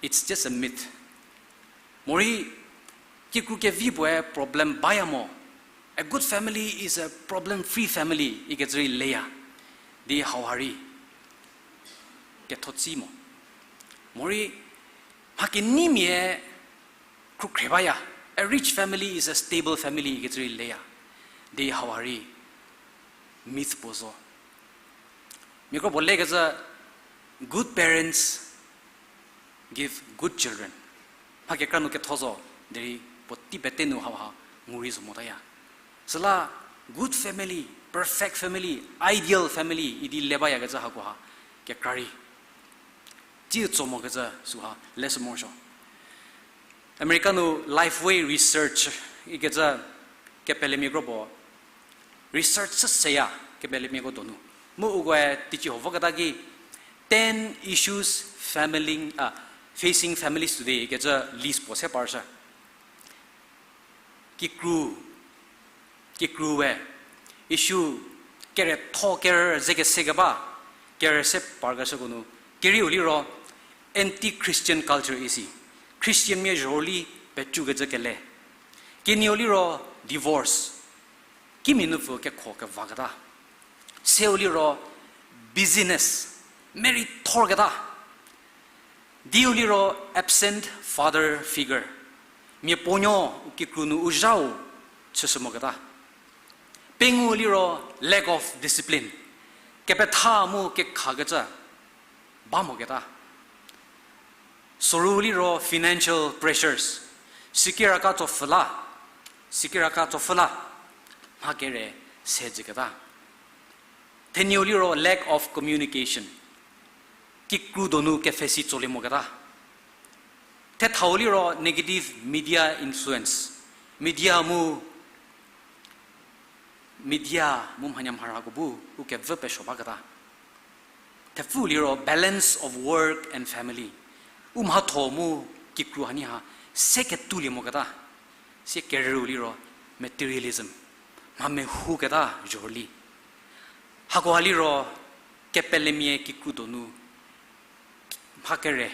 it's just a myth. Morei, kikru kevi puoe problem baya mo. A good family is a problem-free family ikecü rei leya. Di hauha rei kethotsi mo. Morei, mha keneimia khrukhre baya. A rich family is a stable family ikecü rei leya. Di hauha rei myth puo zo. Mia kro puo lekecü, good parents give good children. Mha kekra nu ketho zo, derei puotei pete nu hauha ngu rei zo motaya. Süla good family, perfect family, ideal family idi le bayakecü hakoha kekra rei tsiu tso mokecü süha leshü morosuo. America nu Lifeway Research ikecü kepelemia kro puo research chü seya kepelemiako donu. Mu ukoe teicie ho voketa ki ten issues family, a, facing families today ikecü list puo se parshü. Kikru, kikrue issue keretho kerü ze kese keba, kerü se parkeshüko nu, kerieu liro anti-Christian culture isi, Christian mia zhorüli pecükecü kele. Kenieu liro divorce, kimia nupfü kekho kevaketa. Seu liro busyness, merei thorketa. Diu liro absent father figure, miapuonuo u kikru nu u zhau chüshü moketa. Pengou liro lack of discipline, kepetha mu kekhakecü ba moketa. Soru liro financial pressures. Sikiraka tsopfhü la, sikiraka tsopfhü la, mha kere se jüketa. Thenieu liro lack of communication. Kikru donu kepfhesi tsolie moketa. Thethau liro negative media influence. Media mu, media mu mhanyamharako bu u kevü pesuo baketa. Thepfü liro balance of work and family. U mhatho mu kikru hanie ha se ketulie moketa. Sie kerüu liro materialism. Mha mehouketa zhorüli. Hakoha liro kepelemia kikru donu mha kere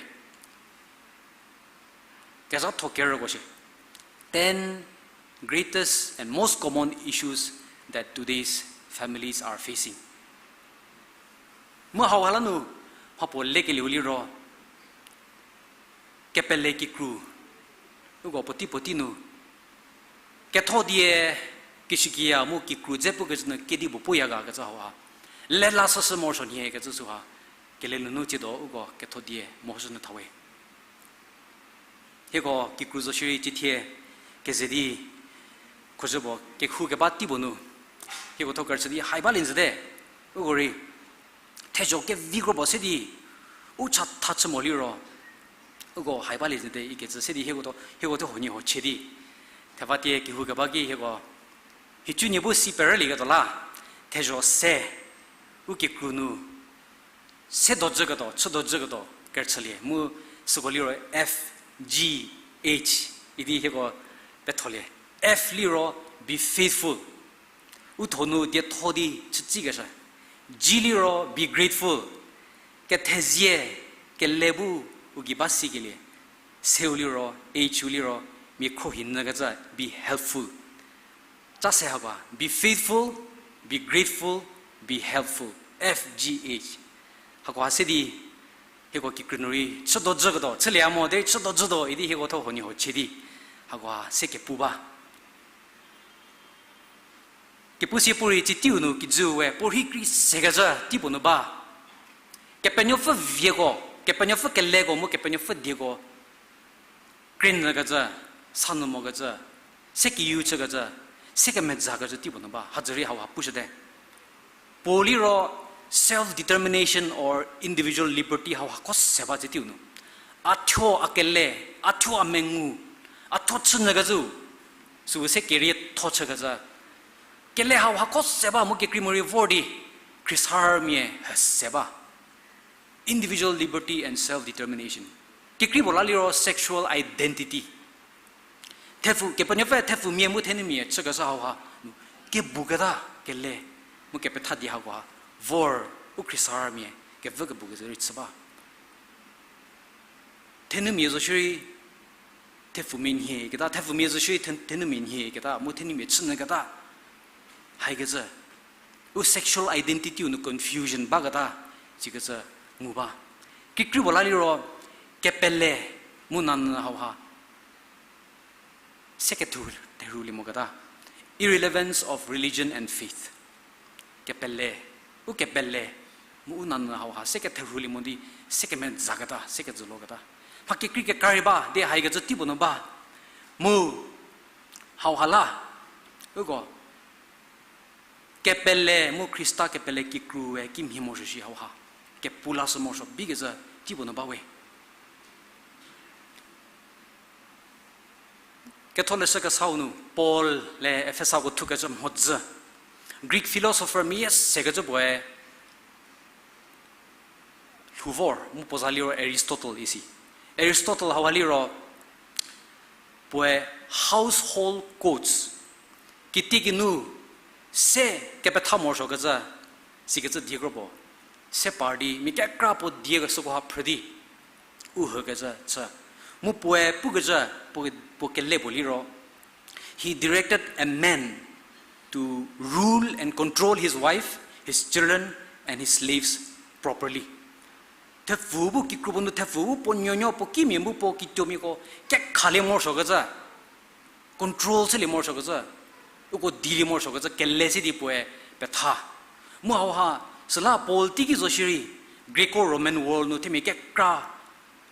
kezhatho kerüko shie. Ten greatest and most common issues that today's families are facing. Mu hauha la nu mhapuo lekelieu liro kepele kikru, uko puotei puotei nu ketho die, kishükiya mu kikru dze pukecü nu kedipuo puya ga kecü hauha. Lelashüshü morosuo nhie kecü süha. Kele nunu tsiedo uko ketho die morosuo nu thawe. Hieko kikru zo shierei cithie keze di khozhüpuo kehou keba teipuo nu hieko tho kerüchü di hai balie nyüte. Uko rei thezho kevi kropuo se di u chatha chü mo liro uko hai balie nyüte ikecü se di hieko tho, hieko tho huoniehuo chie di thevatie kehou keba ki hieko hicü nie bu si perülieketuo la, thezho se u kikru nu se dojüketuo, chü dojüketuo kerüchülie mu süko liro F G H idi hieko petholie. F liro be faithful. U thonu dietho di chütsikeshü. G liro be grateful. Kethezie, kele bu u gei ba sikelie. Seu liro, H u liro mia khruohi nyükecü, be helpful. Cha se hako, be faithful, be grateful, be helpful. F G H. Hakoha se di hieko kikru nu rei chü dojüketuo, chülie mo derei chü dojütuo idi hieko tho huoniehuo chie di hakoha se kepu ba. Kepu sie puorei tsie teiu nu kijüu we puorhi krei sekecü teipuo nu ba. Kepenuopfü vieko, Kepenuopfü keleko mu Kepenuopfü dieko krei nyükecü, sa nyü mokecü, se kiu chükecü, se kemezakecü teipuo nu ba, hadzürei hauha pushüte. Puo liro self determination or individual liberty hauha ko se ba tsie teiu nu. A thuo a kele, a thuo a mengu, a thuo chü nyükecü, süu se kerietho chükecü. Kele hauha ko se ba mu kekrei morei vor di, khriesarümia he se ba. Individual liberty and self-determination. Kekreipuo la liro sexual identity. Thepfu, Kepenuopfü thepfumia mu thenumia chükeshü hauha, kebuketa kele, mu kepetha di hakoha, vor, u khriesarümia, kevü kebukecü rei chü ba. Thenumia zo shierei, thepfumia nhie keta, thepfumia zo shierei the-, thenumia nhie keta, mu thenumia chünyü keta. Haikecü, u sexual identity-u nu confusion baketa, sikecü ngu ba. Kekreipuo la liro, kepele, mu nanyü hauha. Se ketherhulie moketa. Irrelevance of religion and faith. Kepele, u kepele, mu u nanyü hauha se ketherhulie mo di, se kemezaketa, se kejüloketa. Mha kekrei kekra rei ba, di haikecü teipuo nu ba. Mu, hauha la, uko, kepele mu Khrista kepele kikrue kimhie morosuo shi hauha. Kepu lashü morosuo bikecü teipuo nu ba we. Ketholeshü kesau nu Paul-e Efesako thukecü mhodzü. Greek philosopher mia sekecü puoe lhou vor, mu puo za liro Aristotle isi. Aristotle hauha liro puoe household codes. Kitiekinu se kepetha morosuokecü, sikecü die kro puo. Se par di, mia kekra puo die sükoha phrü di. U hükecü chü. Mu puoe pukecü, puo, puo kele puo liro. He directed a man to rule and control his wife, his children, and his slaves properly. Thepfu bu kikru puo nu thepfu bu puo nuonuo puo kimia mu puo kituomiako kekhalie morosuokecü. Control chülie morosuokecü. Uko dilie morosuokecü kele se di puoe petha. Mu hauha, süla Paul teiki zo shierei, Greco-Roman world nu themia kekra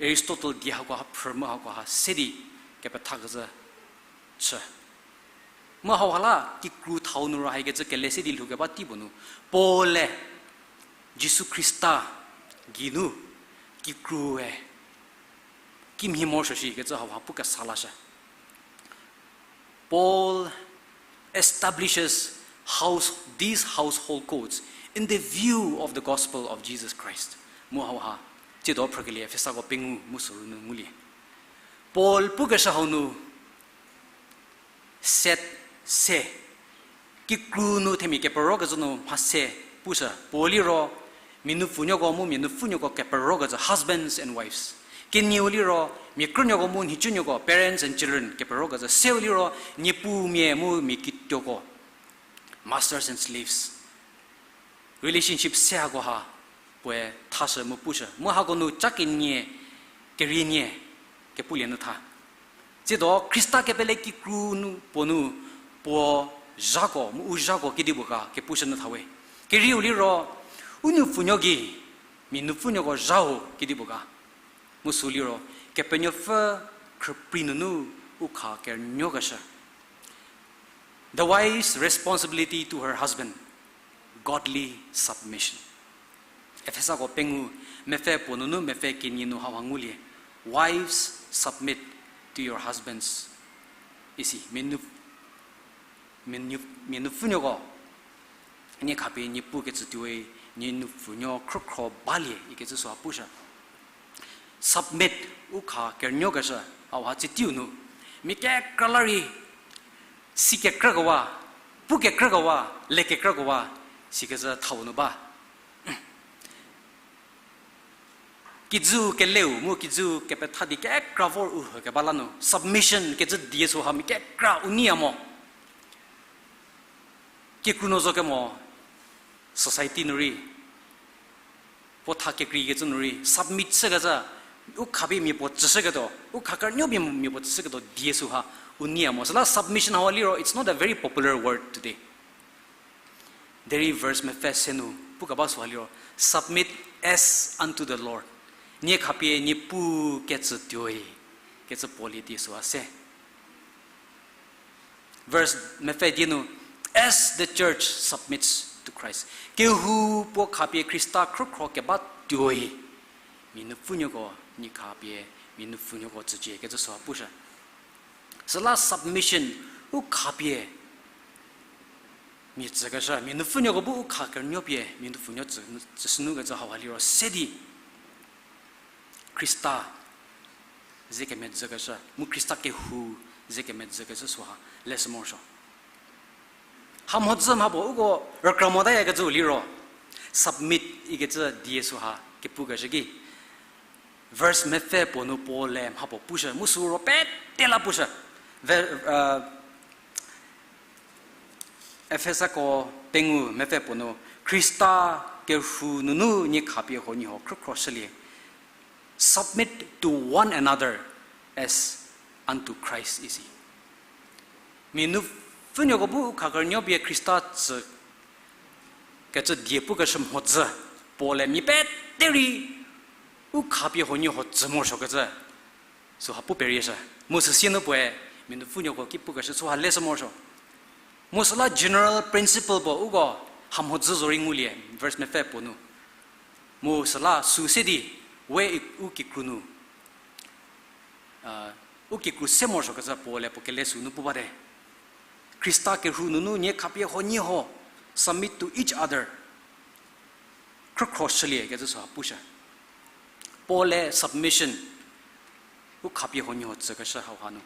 Aristotle die hakoha phrü mu hakoha se di kepetha kezhü chü. Mu hauha la kikru thau nu ro haikecü kele se di lhoukeba tei puo nu, Paul-e Jisu Khrista geinu kikrue kimhie morosuo shikecü hauha pukesa lashü. Paul establishes house, these household codes in the view of the gospel of Jesus Christ. Mu hauha, tsiedo phrükelie Efesako pengou mu süu nu ngulie. Paul pukeshü hau nu, set se, kikru nu themia kepero kezhü nu mha se pushü. Puo liro, mia nupfunuoko mu mia nupfunuoko kepero kezhü, husbands and wives. Kenieu liro, mia krünuoko mu nhicunuoko, parents and children, kepero kezhü. Seu liro, niepumia mu mia kituoko, masters and slaves. Relationship se hakoha puoe thashü mu pushü. Mu hako nu ca kenie, kerienie, kepulie nyü tha. Tsiedo Khrista kepele kikru nu puo nu puo zhako mu u zhako kedipuo ga kepushü nyü tha we. Kerieu liro, u nupfunuo gei mia nupfunuoko zhau kedipuo ga. Mu süu liro, Kepenuopfü khrüprei nunu u kha kernuokeshü. The wife's responsibility to her husband, godly submission. Efesako pengou mepfü puo nunu mepfü kenie nu hauha ngulie, Wives, submit to your husbands, isi, mia nu-, mia nu-, mia nupfunuoko nie khapie Niepuu kecütuoi, nie nupfunuo khrükhro balie ikecü süha pushü. Submit, u kha kernuokeshü, hauha tsie teiu nu, mia kekra la rei, si kekrükewa, pu kekrükewa, le kekrükewa, sikecü thau nu ba. Kijü keleu mu kijü kepetha di kekra vor u hükeba la nu, submission kecü die süha mia kekra u neiya mo. Kikru nu zo kemo, society nu rei, puo tha kekreikecü nu rei, submit chükecü, u khapie mia puo tsüshüketuo, u kha kernuo pie mia puo tsüshüketuo die süha u neiya mo. Süla submission hau liro, it's not a very popular word today. Derei verse mepfü se nu pukeba süha liro, Submit as unto the Lord. Nie khapie Niepuu kecütuoi, kecü Paulie die süha se. Verse mepfü die nu, As the church submits to Christ. Kehou puo khapie Khrista khrükhro keba tuoi, mia nupfunuoko nie khapie mia nupfunuoko tsücie kecü süha pushü. Süla submission, u khapie mia tsükeshü, mia nupfunuoko bu u kha kernuo pie mia nupfunuo tsü, tsüshünu kecü hauha liro se di Khrista ze kemedzükeshü, mu Khrista kehou ze kemedzükeshü süha leshü morosuo. Hamhodzü mha puo uko rükra motayakecü liro, submit ikecü die süha kepukeshü ki, verse mepfü puo nu Paul-e mha puo pushü, mu süu ro pete la pushü. Ve-, Efesako pengou mepfü puo nu, Khrista kehou nunu nie khapie huoniehuo khrükhroshülie. Submit to one another as unto Christ, isi. Mia nupfunuoko bu u kha kernuo pie Khrista tsü kecü die pukeshü mhodzü, Paul-e mia pete rei u khapie huoniehuo tsü morosuokecü süha pu perieshü. Mu süsie nu puoe mia nupfunuoko ki pukeshü süha leshü morosuo. Mu süla general principle puo uko hamhodzü zorei ngulie, verse mepfü puo nu. Mu süla süu se di, we u kikru nu, u kikru se morosuokecü Paul-e puo kele süu nu pu bate. Khrista kehou nunu nie khapie huoniehuo, submit to each other. Khrükhroshülie kecü süha pushü. Paul-e submission, u khapie huoniehuo tsükeshü hauha nu.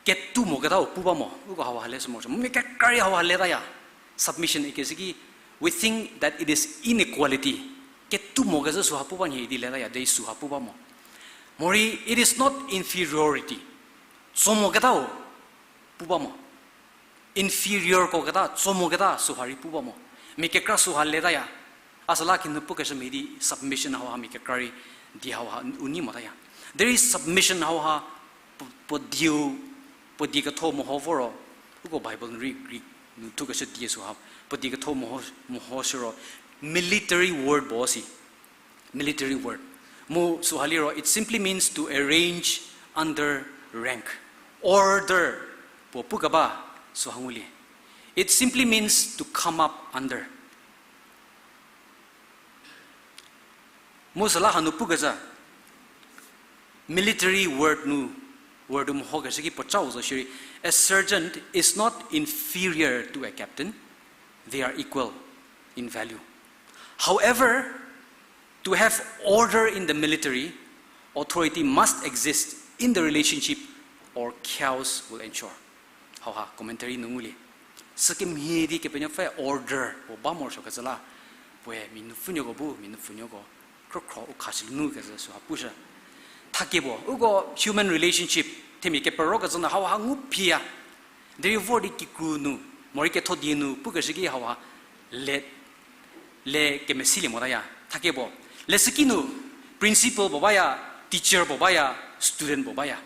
Ketou moketau pu ba mo, uko hauha leshü morosuo. Mu mia kekra rei hauha letaya. Submission ikecü ki, we think that it is inequality. Ketou mokecü süha pu ba nhie idi letaya, derei süha pu ba mo. Morei, it is not inferiority. Tso moketau pu ba mo. Inferiorko keta, tso moketa süha rei pu ba mo. Mia kekra süha letaya. A süla kinu pukeshü mhie di submission hauha mia kekra rei die hauha u nei motaya. Derei submission hauha puo, puo dieu, puo die ketho meho voro, uko Bible nu rei Greek nu thukeshü die süha Puo di ketho meho, meho shiro, military word puo si. Military word. Mu süha liro, it simply means to arrange under rank. Order puo pukeba süha ngulie. It simply means to come up under. Mu süla hanu pukecü, military word nu, word nu mehokeshü ki puo cau zo shierei, a sergeant is not inferior to a captain, they are equal in value. However, to have order in the military, authority must exist in the relationship or chaos will ensue. Hauha commentary nu ngulie. Sükemhie di Kepenuopfü order puo ba morosuokecü la, puoe mia nupfunuoko bu mia nupfunuoko khrükhro u khashü nu kecü süha pushü. Thakie puo, uko human relationship, themia keperokecü nu hauha ngu phiya. Derei vor di kikru nu, morei ketho die nu pukeshü ki hauha le, le kemesilie motaya. Thakie puo, leshüki nu principal puo baya, teacher puo baya, student puo baya.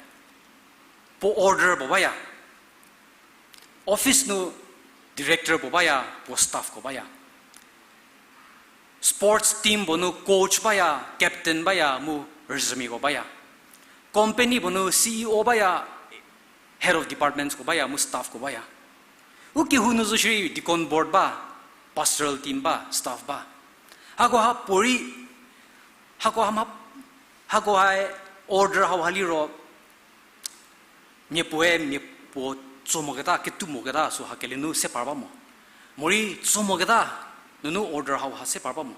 Puo order puo baya. Office nu director puo baya, puo staff ko baya. Sports team puo nu coach baya, captain baya, mu rüzhümiako baya. Company puo nu C E O baya, head of departments ko baya, mu staff ko baya. U kehou nu zo shierei deacon board ba, pastoral team ba, staff ba. Hakoha puorei, hakoha ma, hakoha order hauha liro, mia puoe mia puo tso moketa, ketou moketa süha kele nu se par ba mo. Morei tso moketa nunu order hauha se par ba mo.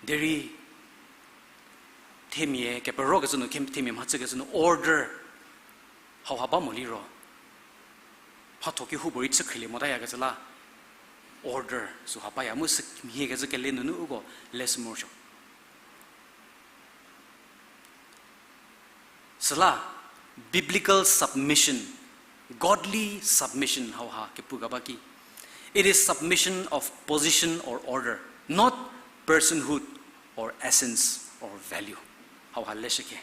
Derei themia keperokecü nu, themia mhachükecü nu order hauha ba mo liro, mhatho kehoupuorei chü khrilie motayakecü la order süha baya mu sümhiekecü kele nunu uko leshü morosuo. Süla, biblical submission, godly submission hauha kepu keba ki, it is submission of position or order, not personhood or essence or value. Hauha leshükhe.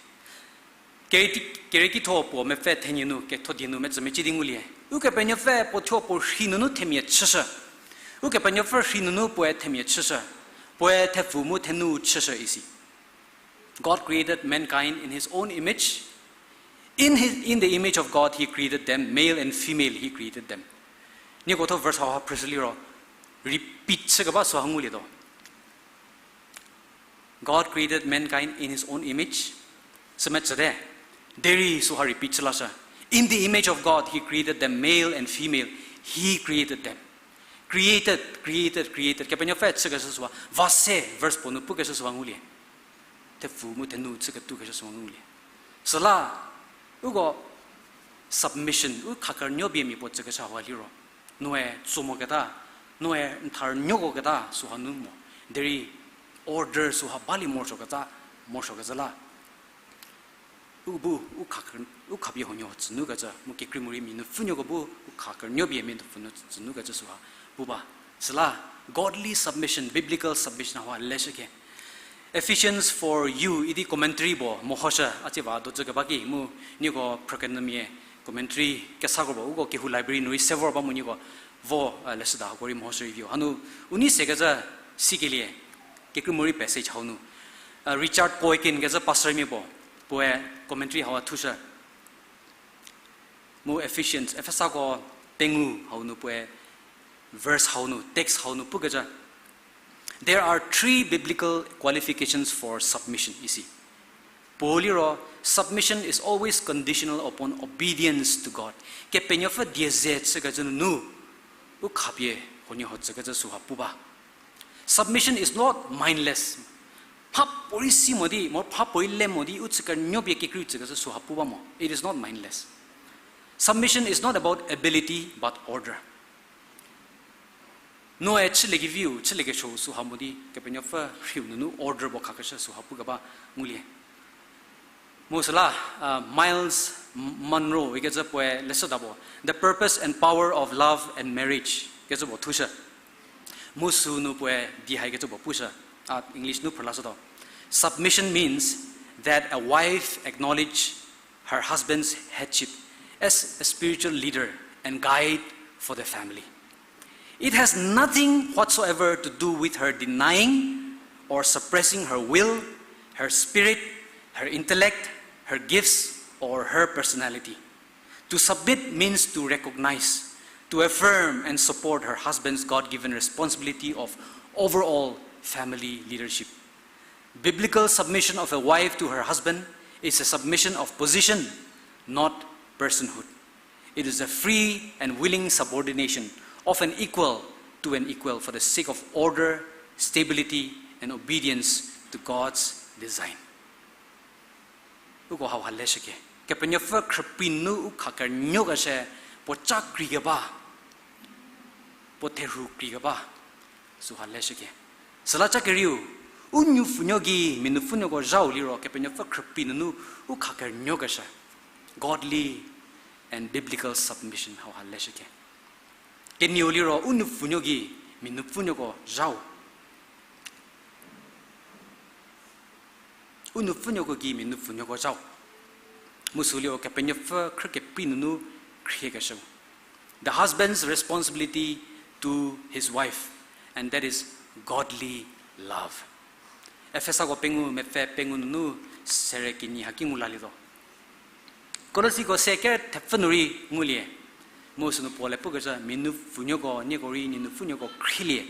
Kere-, kerekitho puo mepfü thenie nu, ketho die nu metsümecie di ngulie. Ukepenuopfü puo thuo puo rhi nunu themia chüshü. Ukepenuopfü rhi nunu puoe themia chüshü. Puoe thepfu mu thenu chüshü isi. God created mankind in his own image. In his, in the image of God, he created them, male and female, he created them. Nieko tho verse hauha phrüshü liro, repeat chükeba süha ngulietuo. God created mankind in his own image. Sümetsüte. Derei süha repeat chü lashü. In the image of God, he created them, male and female, he created them. Created, created, created. Kepenuopfü chükeshü süha. Va se verse puo nu pukeshü süha ngulie. Thepfu mu thenu chüketukeshü süha ngulie. Süla, uko submission, u khakernuo bie mia puo tsükeshü hauha liro. Noe tso moketa, noe n tharnuoko keta süha nu mo. Derei order süha balie morosuoketa, morosuokecü la. U bu, u kha, u khapie huonuo tsünukecü, mu kekreimorei mia nupfunuoko bu, u khakernuo bie mia nupfunu tsünukecü süha pu ba. Süla, godly submission, biblical submission hauha leshükhe. Ephesians for you idi commentary puo mehoshü, a tsie va dozü keba ki mu nieko phrükenyümia commentary kesako puo uko kehou library nu rei se vor ba mu nieko vo, leshüda hako rei mehoshü review. Hanu u nei sekecü sikelie, kekreimorei passage hau nu, Richard Coekin kecü pastormia puo, puoe commentary hau thushü. Mu Ephesians, Efesako pengou hau nu puoe verse hau nu, text hau nu pukecü, there are three biblical qualifications for submission isi. Puo liro, submission is always conditional upon obedience to God. Kepenuopfü die ze chükecü nunu, u khapie huoniehuo tsükecü süha pu ba. Submission is not mindless. Mhapuorei si mo di, mo mhapuorei le mo di, u chükernuo bie kekreiu tsükecü süha pu ba mo. It is not mindless. Submission is not about ability, but order. Noe chüliekeviu, chüliekesuou süha mo di, Kepenuopfü rhiu nunu order puo khakeshü süha pu keba ngulie. Mu süla, Miles Monroe ikecü puoe leshüda puo, The Purpose and Power of Love and Marriage kecü puo thushü. Mu sünu puoe di haikecü puo pushü, a English nu phrülashütuo. Submission means that a wife acknowledge her husband's headship as a spiritual leader and guide for the family. It has nothing whatsoever to do with her denying or suppressing her will, her spirit, her intellect, her gifts, or her personality. To submit means to recognize, to affirm, and support her husband's God-given responsibility of overall family leadership. Biblical submission of a wife to her husband is a submission of position, not personhood. It is a free and willing subordination of an equal to an equal for the sake of order, stability, and obedience to God's design. Uko hauha leshüke. Kepenuopfü khrüprei nunu u kha kerünuokeshü, puo ca kreikeba, puo therhu kreikeba, süha leshüke. Süla ca kerieu, u nupfunuo gei mia nupfunuoko zhau liro Kepenuopfü khrüprei nunu u kha kerünuokeshü. Godly and biblical submission hauha leshüke. Kenieu liro u nupfunuo gei mia nupfunuoko zhau. U nupfunuoko gei mia nupfunuoko zhau. Mu sü liro Kepenuopfü khrü keprei nunu khriekeshü. The husband's responsibility to his wife, and that is godly love. Efesako pengou mepfü pengou nunu sere kinyi haki ngu lalietuo. Kolosiko se ker thepfü nu rei ngulie. Mu sünu Paul-e pukecü mia nupfunuoko nieko rei nie nupfunuoko khrielie,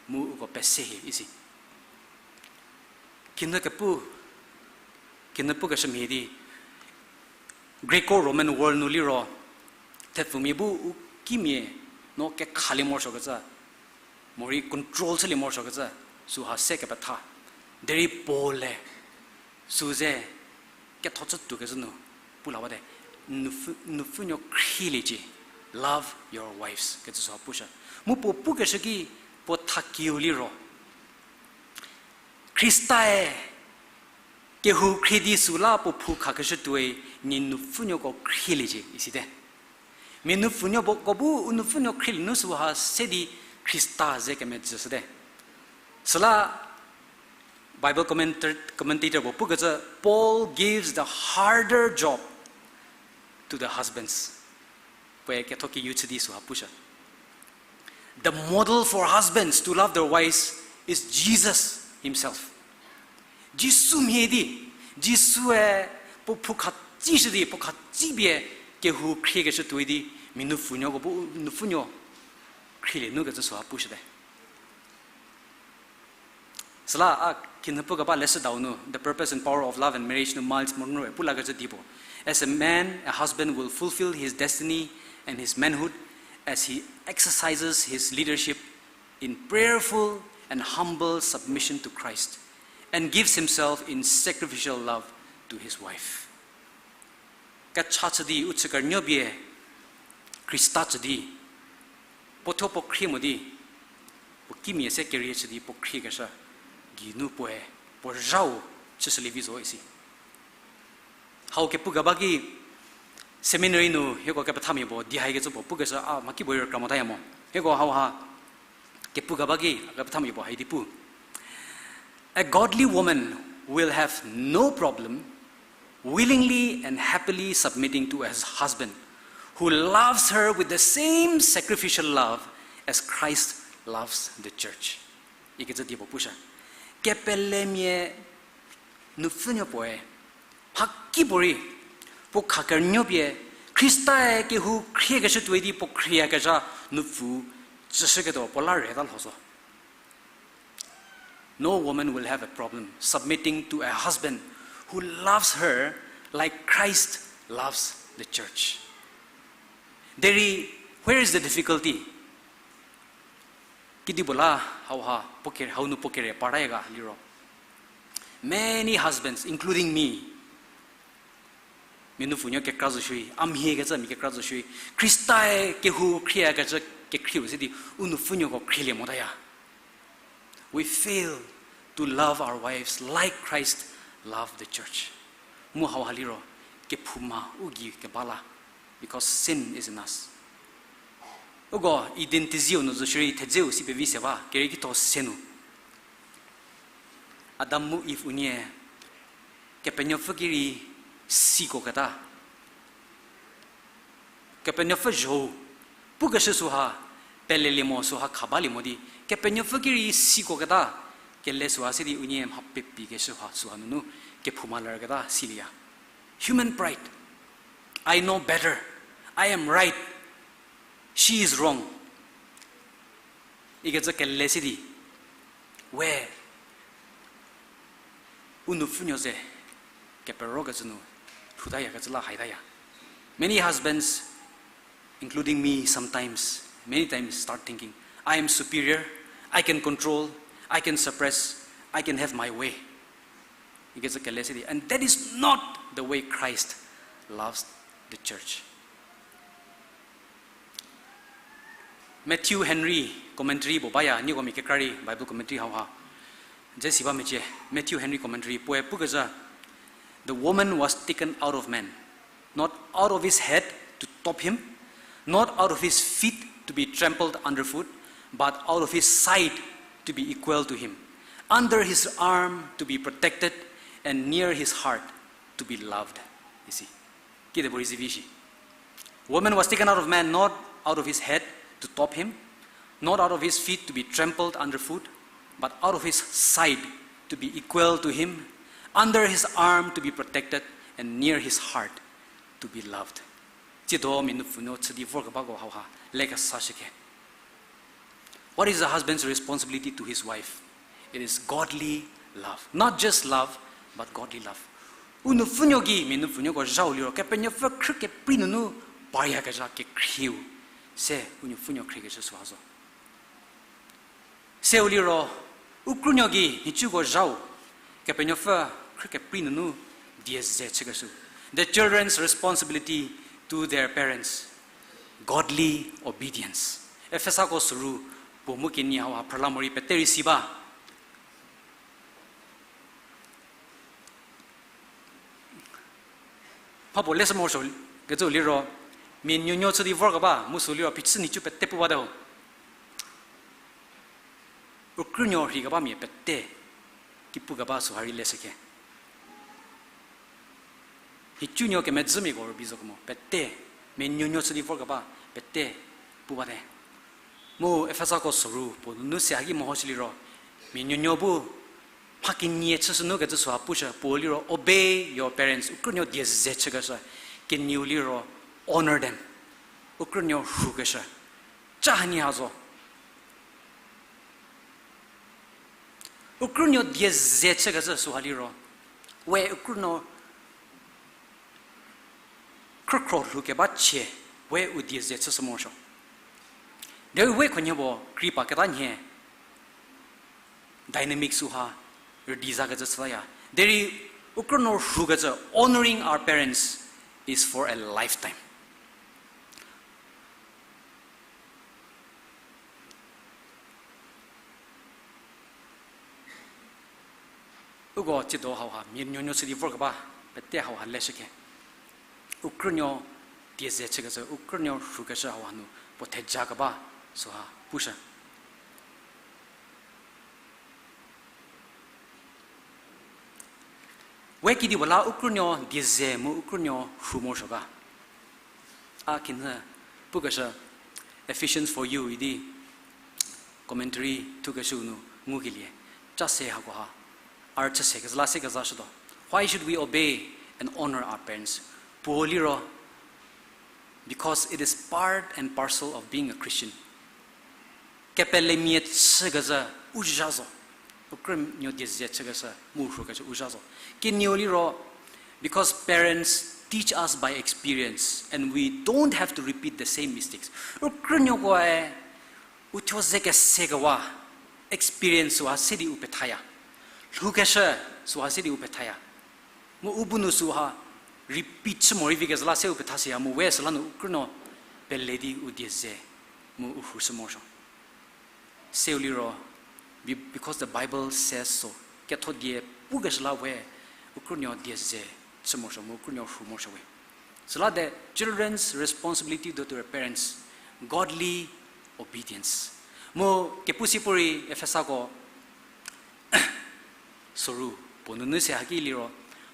mu uko pese hie isi. Kinu kepu, kinu pukeshü mhie di, Greco-Roman world nu liro, thepfumia bu u kimia no kekhalie morosuokecü, morei control chülie morosuokecü, süha se kepetha. Derei Paul-e, sü ze ketho chütuokecü nu, pu la bate, nupfü, nupfünuo khrieliecie, love your wives, kecü süha pushü. Mu puo pukeshü ki, puo thakieu liro, Khrista-e kehou khrie di süla puo phou khakeshü tuoi, nie nupfünuoko khrieliecie, isite. Mia nupfunuoko bu u nupfünuo khrielie nu süha se di Khrista ze kemedzüshüte. Süla Bible commentator, commentator puo pukecü, Paul gives the harder job to the husbands. Puoe ketho kiu chü di süha pushü. The model for husbands to love their wives is Jesus himself. Jisu mhie di, Jisu-e puo phou khatsishü di, puo khatsipie kehou khriekeshü tuoi di, mia nupfunuoko bu nupfünuo khrielie nu kecü süha pushüte. Süla a kinhü pukeba leshüdau nu, The Purpose and Power of Love and Marriage nu Myles Munroe pu lakecü di puo, As a man, a husband will fulfill his destiny and his manhood as he exercises his leadership in prayerful and humble submission to Christ and gives himself in sacrificial love to his wife. Kecha chü di u chü kerünuo pie Khrista chü di, puo thuo puo khrie mo di, puo kimia se kerie chü di puo khriekeshü geinu puoe puo zhau chüshülie vi zo isi. Hau kepukeba ki seminary nu hieko kepethamia puo di haikecü puo pukeshü a mhakipuorei rükra motaya mo. Hieko hauha kepukeba ki kepethamia puo hai di pu. A godly woman will have no problem willingly and happily submitting to her husband, who loves her with the same sacrificial love as Christ loves the church. Ikecü di puo pushü. Kepelemia nupfünuo puoe, mhakipuorei, puo kha kerünuo pie, Khrista-e kehou khriekeshü tuoi di puo khrieyakezha nupfu tsüshüketuo puo la reta lho zo. No woman will have a problem submitting to a husband who loves her like Christ loves the church. Derei, where is the difficulty? Kedipuo la hauha puo kere, hau nu puo kere parta ga liro, many husbands, including me, mia nupfunuo kekra zo shierei, a mhie kecü mia kekra zo shierei, Khrista-e kehou khrieyakecü kekhrieu se di u nupfünuoko khrielie motaya. We fail to love our wives like Christ loved the church. Mu hauha liro, kephouma u gei keba la, because sin is in us. Uko Eden tezieu nu zo shierei thedzeu si pevi se ba, kerieki tho se nu Adam mu Eve unie Kepenuopfü ki rei siko keta. Kepenuopfü zho-u pukeshü süha, pelelie mo süha kha balie mo di, Kepenuopfü ki rei siko keta, kele süha se di unie mha pepi keshü ha süha nunu, kephouma lerketa silieya. Human pride. I know better. I am right. She is wrong. Ikecü kele se di, we, u nupfunuo ze, keperokecü nu, lhoutayakecü la haitaya. Many husbands, including me, sometimes, many times start thinking, I am superior, I can control, I can suppress, I can have my way. Ikecü kele se di, and that is not the way Christ loves the church. Matthew Henry commentary puo baya, nieko mia kekra rei Bible commentary hauha dze si ba mecie. Matthew Henry commentary puoe pukecü, the woman was taken out of man, not out of his head to top him, not out of his feet to be trampled underfoot, but out of his side to be equal to him, under his arm to be protected, and near his heart to be loved. You see? Kide puo rei zivi shi. Woman was taken out of man, not out of his head to top him, not out of his feet to be trampled underfoot, but out of his side to be equal to him, under his arm to be protected, and near his heart to be loved. Tsiedo mia nupfunuo chü di vorkebako hauha lekesa shükhe. What is a husband's responsibility to his wife? It is godly love. Not just love, but godly love. U nupfunuo gei mia nupfunuoko zhau liro, Kepenuopfü khrü keprei nunu paryakezha kekhrieu se u nupfunuo khriekeshü süha zo. Seu liro, u krünuo gei nhicuko zhau, Kepenuopfü khrü keprei nunu die ze chükeshü. The children's responsibility to their parents, godly obedience. Efesako soru puo mu kenie hauha phrüla morei pete rei si ba. Mhapuo leshü morosuo kecü liro, mia nuonuo chü di vorkeba mu sü liro phichü nhicu pete pu bate ho. U krünuo rheikeba mia pete ki pukeba süha rei leshükhe. Nhicunuo kemedzümiako rübei zo kemo pete, mia nuonuo chü di vorkeba pete pu bate. Mu Efesako soru puo nunu se haki mehoshü liro, mia nuonuo bu mha kenie chüshü nu kecü süha pushü, puo liro obey your parents, u krünuo die ze chükeshü, kenieu liro honor them, u krünuo rhukeshü. Cha hanie ha zo. U krünuo die ze chükecü süha liro, we u krünuo khrükhro lhoukeba chie, we u die ze chüshü morosuo. Derei we khunhie puo kri pa keta nhie dynamic süha rüdi zakecü chütaya. Derei u krünuo rhukecü, honoring our parents is for a lifetime. Uko tsiedo hauha mia nuonuo chü di vorkeba pete hauha leshükhe. U krünuo die ze chükecü, u krünuo rhukeshü hauha nu puo thejakeba süha pushü. We kedipuo la u krünuo die ze mu u krünuo rhu morosuo ga? A kinhü pukeshü Ephesians four u idi commentary thukeshüu nu ngukelie, cha se hakoha, a rüchü se kezha la se kezashütuo. Why should we obey and honor our parents? Puo liro, because it is part and parcel of being a Christian. Kepelemia chükecü u zha zo. U krünuo die ze chükeshü mu rhukeshü u zha zo. Kenieu liro, because parents teach us by experience and we don't have to repeat the same mistakes. U krünuokoe u thuo ze kesekewa experience süha se di u pethaya. Lhoukeshü süha se di u pethaya. Mu u bu nu süha repeat chü morei vi kezha la se u pethashüya mu we süla nu u krünuo pele di u die ze mu u rhushü morosuo. Seu liro, be-, because the Bible says so. Ketho die pukeshü la we u krünuo die ze chü morosuo mu u krünuo rhu morosuo we. Süla the children's responsibility to their parents, godly obedience. Mu kepu si puorei Efesako soru puo nunu se haki liro,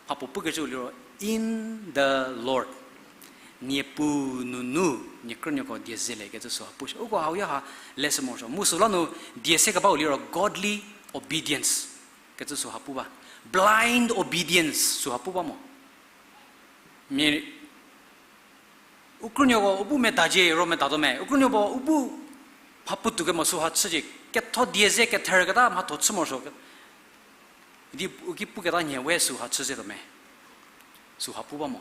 mhapuo pukecü liro, in the Lord. Niepuu nunu, nie krünuoko die zelie kecü süha pu shie. Uko hau ya ha leshü morosuo. Mu süla nu die se kebau liro godly obedience kecü süha pu ba. Blind obedience süha pu ba mo. Mia, u krünuoko u bu medacie ro medatuo me. U krünuoko u bu mha puotou kemo süha chücie. Ketho die ze ketherketa mhatho chü morosuo. Di u ki puketa nhie we süha chüzietuo me. Süha pu ba mo.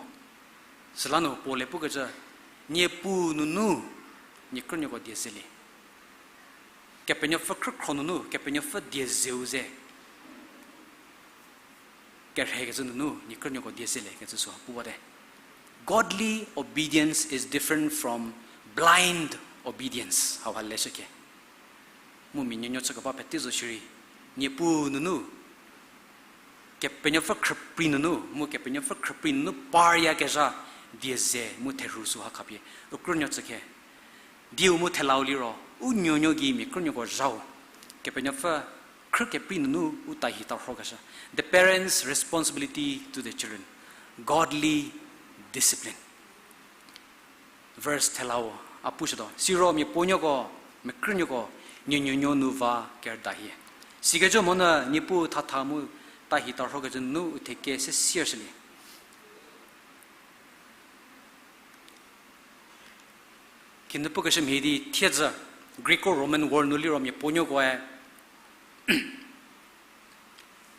Süla nu Paul-e pukecü, Niepuu nunu, nie krünuoko die zelie. Kepenuopfü khrükhro nunu, Kepenuopfü die zeu ze kerhekecü nunu nie krünuoko die zelie kecü süha pu bate. Godly obedience is different from blind obedience. Hauha leshüke. Mu mia nuonuo chükeba pete zo shierei, Niepuu nunu, Kepenuopfü khrüprei nunu, mu Kepenuopfü khrüprei nunu paryakezha die ze mu therhu süha khapie u krünuo tsükhe. Diu mu thelau liro, u nuonuo gei mia krünuoko zhau, Kepenuopfü khrükeprei nunu u tahi tarhokeshü. The parents' responsibility to the children, godly discipline. Verse thelau a pushütuo. Siro mia puonuoko, mia krünuoko, nie nuonuo nu va kerda hie. Sikecü monyü Niepuu thatha mu tahi tarhokecü nunu u theke se siershülie. Kinu pukeshü mhie di thiedzü, Greco-Roman war nu liro mia puonuokoe,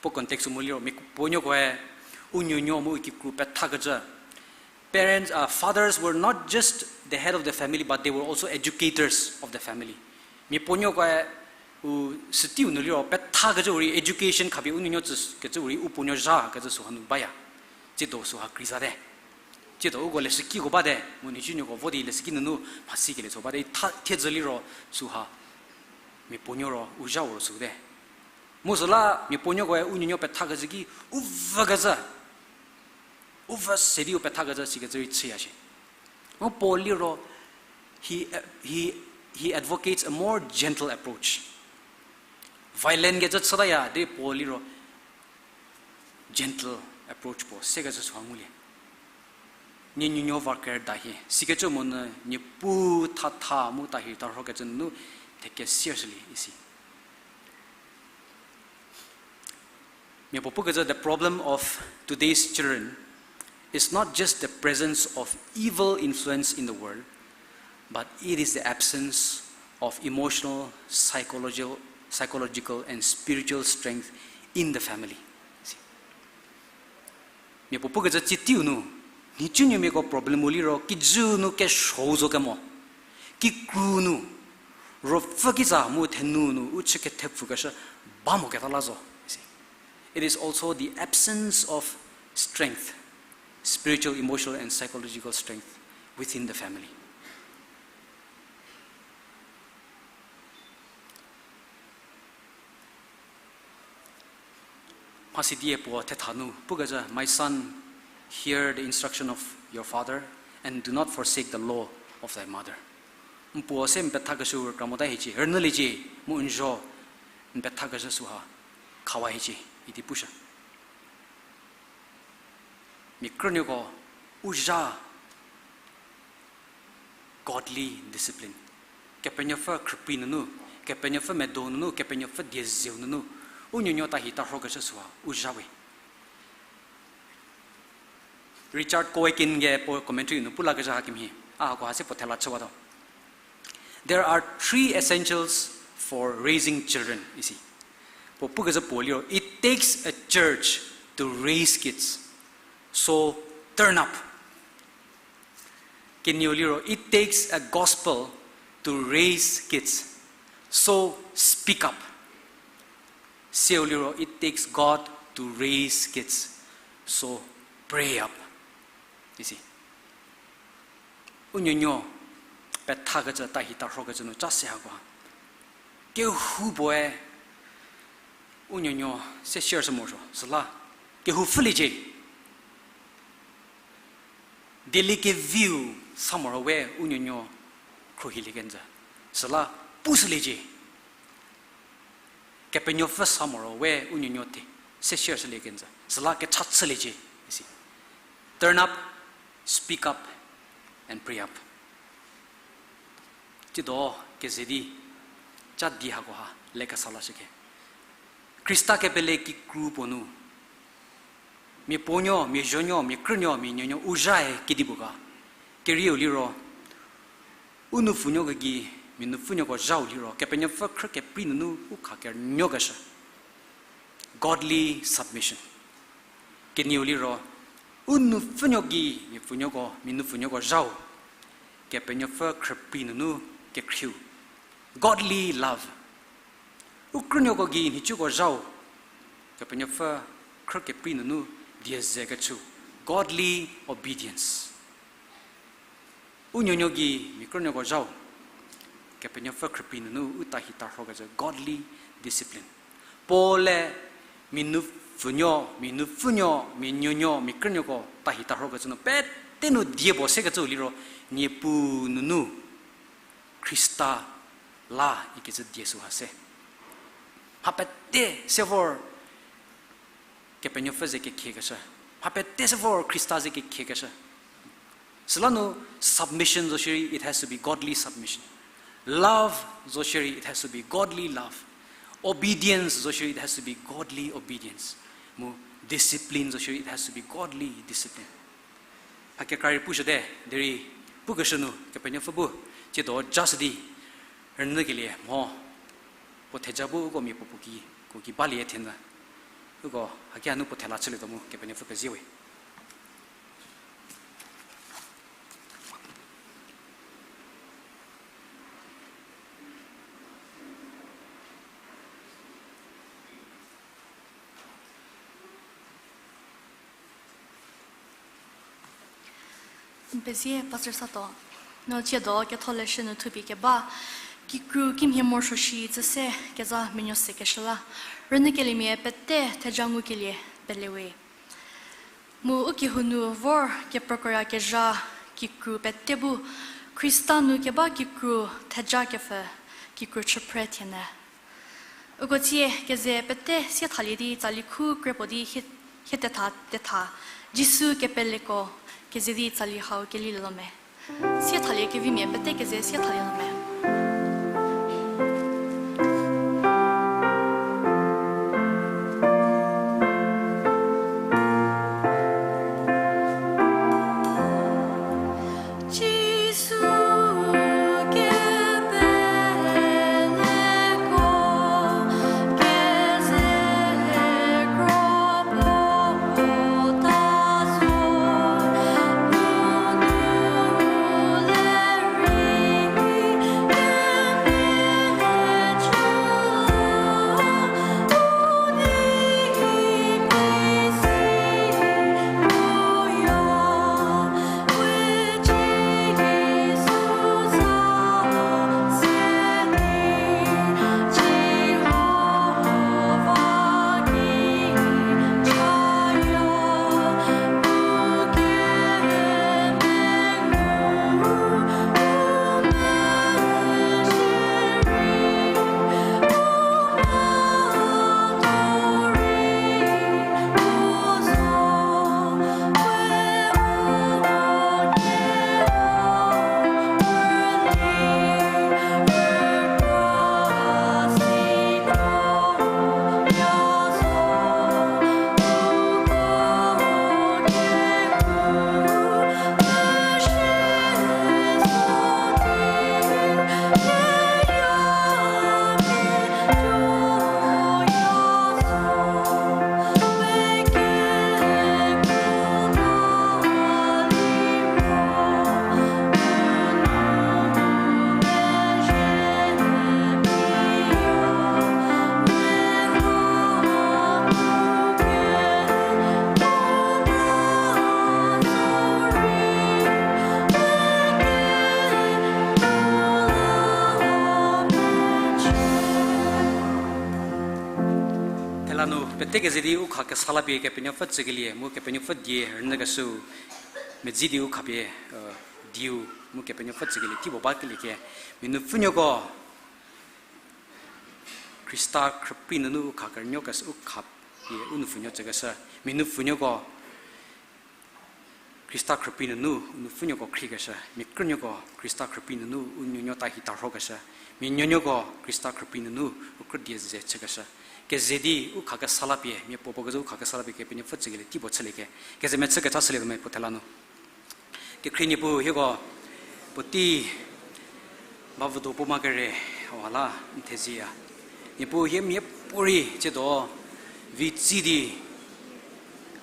puo context mu liro mia puonuokoe u nuonuo mu u kikru pethakecü. Parents, uh, fathers were not just the head of the family, but they were also educators of the family. Mia puonuokoe u süteiu nu liro pethakecü u rei education khapie u nuonuo tsükecü u rei u puonuo zhakecü süha nu baya. Tsiedo süha kreizate. Tsiedo uko leshükiko bate, mu nhicunuoko vo di leshüki nunu mhasikelie tso bate, tha, thiedzü liro süha mia puonuo ro u zha u ro süte. Mu süla mia puonuokoe u nuonuo pethakecü ki u vükecü, u vü se di u pethakecü sikecü rei chüya shie. Mu Paul liro, he, he, he advocates a more gentle approach. Violent kecü chütaya derei Paul liro gentle approach puo sekecü süha ngulie. Nie nuonuo va kerda hie. Sikecü monyü Niepuu thatha mu tahi tarhokecü nunu theke siershülie isi. Mia puo pukecü, the problem of today's children is not just the presence of evil influence in the world, but it is the absence of emotional, psychological, psychological and spiritual strength in the family. Mia puo pukecü tsiteiu nu, nhicunuomiako problem u liro kijü nu kesuou zo kemo, kikru nu, ruopfü kitsa mu thenu nu u chü kethepfükeshü ba moketa la zo. It is also the absence of strength, spiritual, emotional, and psychological strength within the family. Mhasi die puo thetha nu pukecü, My son, hear the instruction of your father, and do not forsake the law of thy mother. N puo se n pethakeshü rükra mota hiecie, rünyüliecie, mu n zho n pethakeshü süha khawa hiecie idi pushü. Mia krünuoko u zha godly discipline. Kepenuopfü khrüprei nunu, Kepenuopfü medo nunu, Kepenuopfü diezeu nunu, u nuonuo tahi tarhokeshü süha u zha we. Richard Koekin ge puo commentary nu pu lakezha hakemhie, a hako ha se puo thela chüwatuo. There are three essentials for raising children, isi. Puo pukecü puo liro, it takes a church to raise kids. So turn up. Kenieu liro, it takes a gospel to raise kids. So speak up. Seu liro, it takes God to raise kids. So pray up. Isi. U nuonuo pethakecü tahi tarhokecü nu ca se hako ha, kehoupuoe u nuonuo se share shü morosuo, süla kehou pfhüliecie. Dieliekeviu sa moro we u nuonuo khruohilie kenjü, süla pushüliecie. Kepenuopfü sa moro we u nuonuo the se share shülie kenjü, süla kecha chüliecie, isi. Turn up, speak up, and pray up. Tsiedo keze di, ca di hakoha le kesa lashüke. Khrista kepele kikru puo nu, mia puonuo, mia zuonuo, mia krünuo, mia nuonuo, u zhae kedipuo ga. Kerieu liro, u nupfunuoko gei, mia nupfunuoko zhau liro, Kepenuopfü khrü keprei nunu u kha kerünuokeshü. Godly submission. Kenieu liro, u nupfunuo gei, mia pfunuoko, mia nupfunuoko zhau, Kepenuopfü khrüprei nunu kekhrieu. Godly love. U krünuoko gei nhicuko zhau, Kepenuopfü khrü keprei nunu die ze kechüu. Godly obedience. U nuonuo gei mia krünuoko zhau, Kepenuopfü khrüprei nunu u tahi tarhokecü, godly discipline. Paul-e mia nupfunuo, mia nupfunuo, mia nuonuo, mia krünuoko tahi tarhokecü nu pete nu die puo sekecü liro, Niepuu nunu Khrista la ikecü die süha se. Mha pete se vor Kepenuopfü ze kekhiekeshü. Mha pete se vor Khrista ze kekhiekeshü. Süla nu submission zo shierei, it has to be godly submission. Love zo shierei, it has to be godly love. Obedience zo shierei, it has to be godly obedience. Mu discipline zo shierei, it has to be godly discipline. Mha kekra rei pushüte, derei pukeshü nu Kepenuopfü bu, tsiedo jashü di, rünyükelie mho, puo theja bu uko mia puo puo ki, ko ki balie thienyü. Uko haki hanu puo thela chülietuo mu Kepenuopfü pezie we. N pezie Pastor Sato, no tsiedo ketholeshü nu thupie keba, kikru kimhie morosuo shi tsüse keza menuo se keshü la, rünyükeliemia pete theja ngukelie pele we. Mu u kehou nu vor keprükoya kezha kikru pete bu, Khrista nu keba kikru theja kepfü, kikru chüphre thienyü. Uko tsie keze pete sie thalie di tsali khu krepuo di hie, hie tetha tetha, Jisu kepeleko keze di tsali hau kelilie lo me. Sie thalie kevimia pete keze sie thalie lo me. Jisu kepeleko keze kro puo ta zo, nunu le rei kemechü la, u nei pesi puo yo. Thela nu pete keze di u kha kesa la pie Kepenuopfü tsükelie mu Kepenuopfü die rünyükeshüu medzi di u khapie, dieu mu Kepenuopfü tsükelie tei puo bakelie ke, mia nupfunuoko Khrista khrüprei nunu u kha kerünuokeshü, u khapie u nupfunuo tsükeshü, mia nupfunuoko Khrista khrüprei nunu u nupfunuoko khriekeshü, mia krünuoko Khrista khrüprei nunu u nuonuo tahi tarhokeshü, mia nuonuoko Khrista khrüprei nunu u krüdie ze chükeshü. Keze di u khakesa la pie, mia puo puo kezhü u khakesa la pie Kepenuopfü tsükelie tei puo chüliecie. Keze mechü kecha shülietuo mia puo thela nu. Kekhrie Niepuu hieko puotei ba vüdo puo ma kere, hauha la n thezieya. Niepuu hie miapuorei tsiedo vitsi di,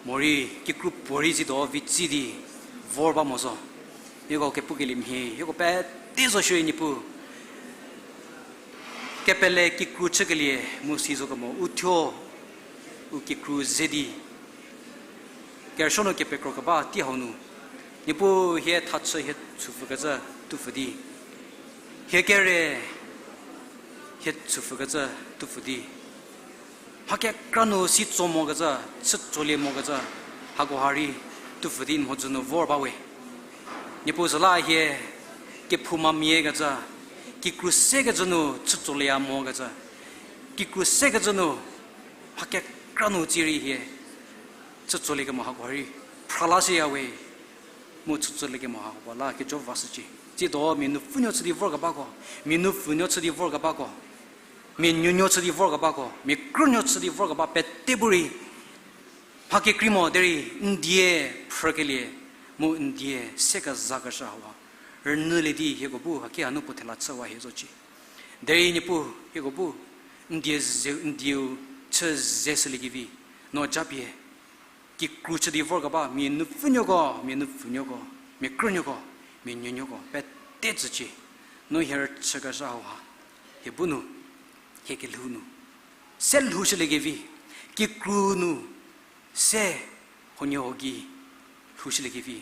morei kikru puorei tsiedo vitsi di vor ba mo zo. Hieko kepukelie mhie, hieko pete zo shierei Niepuu kepele kikru chükelie mu si zo kemo u thuo u kikru ze di kerüsuo nu kepekro keba tei hau nu, Niepuu hie thachü hie chüpfükecü tupfü di, hie kere hie chüpfükecü tupfü di, mha kekra nu si tso mokecü, chütsolie mokecü, hakoha rei tupfü di n mhodzü nu vor ba we. Niepuu süla hie kephoumamiakecü, kikru sekecü nu chütsoliya mokecü, kikru sekecü nu mha kekra nu tsie rei hie chütsoliekemo hako rei phrala shüya we, mu chütsoliekemo hako la kejo vashücie. Tsiedo mia nupfunuo chü di vorkebako, mia nupfunuo chü di vorkebako, mia nuonuo chü di vorkebako, mia krünuo chü di vorkeba pete bu rei mha kekrei mo derei n die phrükelie mu n die se kezakeshü hauha rünyülie di hieko bu haki hanu puo thela chüwa hie zocie. Derei Niepuu hieko bu n die ze, n dieu chü ze shüliekevi, no japie kikru chü di vorkeba mia nupfunuoko, mia nupfunuoko, mia krünuoko, mia nuonuoko pete tsücie. No hie rüchükeshü hauha hie bu nu, hie kelhou nu se lhoushüliekevi, kikru nu se huoniehuo gei lhoushüliekevi,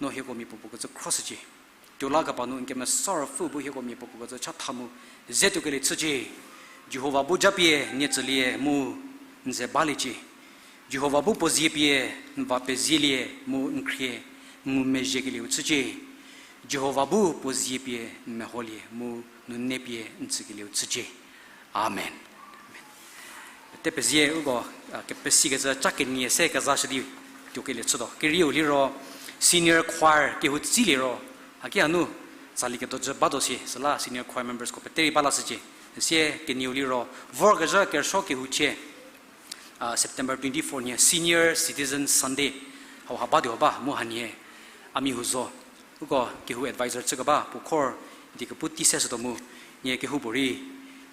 no hieko mia puopuo kecü khroshücie. Tuo la keba nu n kemesa ruopfü bu hieko mia puopuo kecü chatha mu ze tuokelie chücie. Jihova bu japie nie tsülie mu n ze baliecie. Jihova bu puo zie pie n va pezielie mu n khrie n ngumezhiekelieu chücie. Jihova bu puo zie pie n meholie mu nune pie n tsükelieu chücie. Amen. Pete pezie uko, a, kepesikecü ca kenie se kezashü di tuokelie chütuo. Kerieu liro senior choir kehou tsilie ro, haki hanu tsali kedojü batuo si, süla senior choir membersko pete rei ba lashücie. Sie kenieu liro vorkezhü kerüsuo kehouchie, a, September twenty-four nhie Senior Citizen Sunday hauha batuo ba mu hanie a mi hu zo. Uko kehou advisor chükeba puo khor di kepu tei se shütuo mu, nie kehoupuorei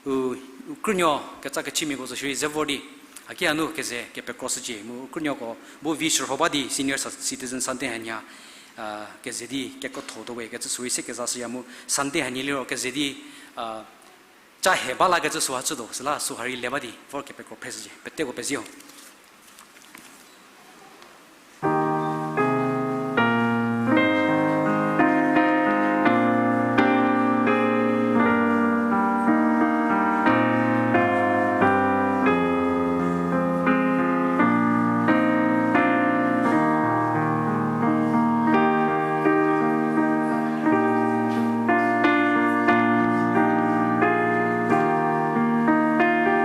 u, u krünuo ketsa kechümiako zo shierei ze vor di, haki hanu keze kepekroshücie mu u krünuoko bu vi shürho ba di Senior Citizen Sunday hanie, a, keze di kekrotho tuo we kecü sürei se kezashüya mu Sunday hanie liro keze di, a, ca he ba lakecü süha chütuo, süla süha rei le ba di vor kepekro phreshücie. Peteko pezie ho.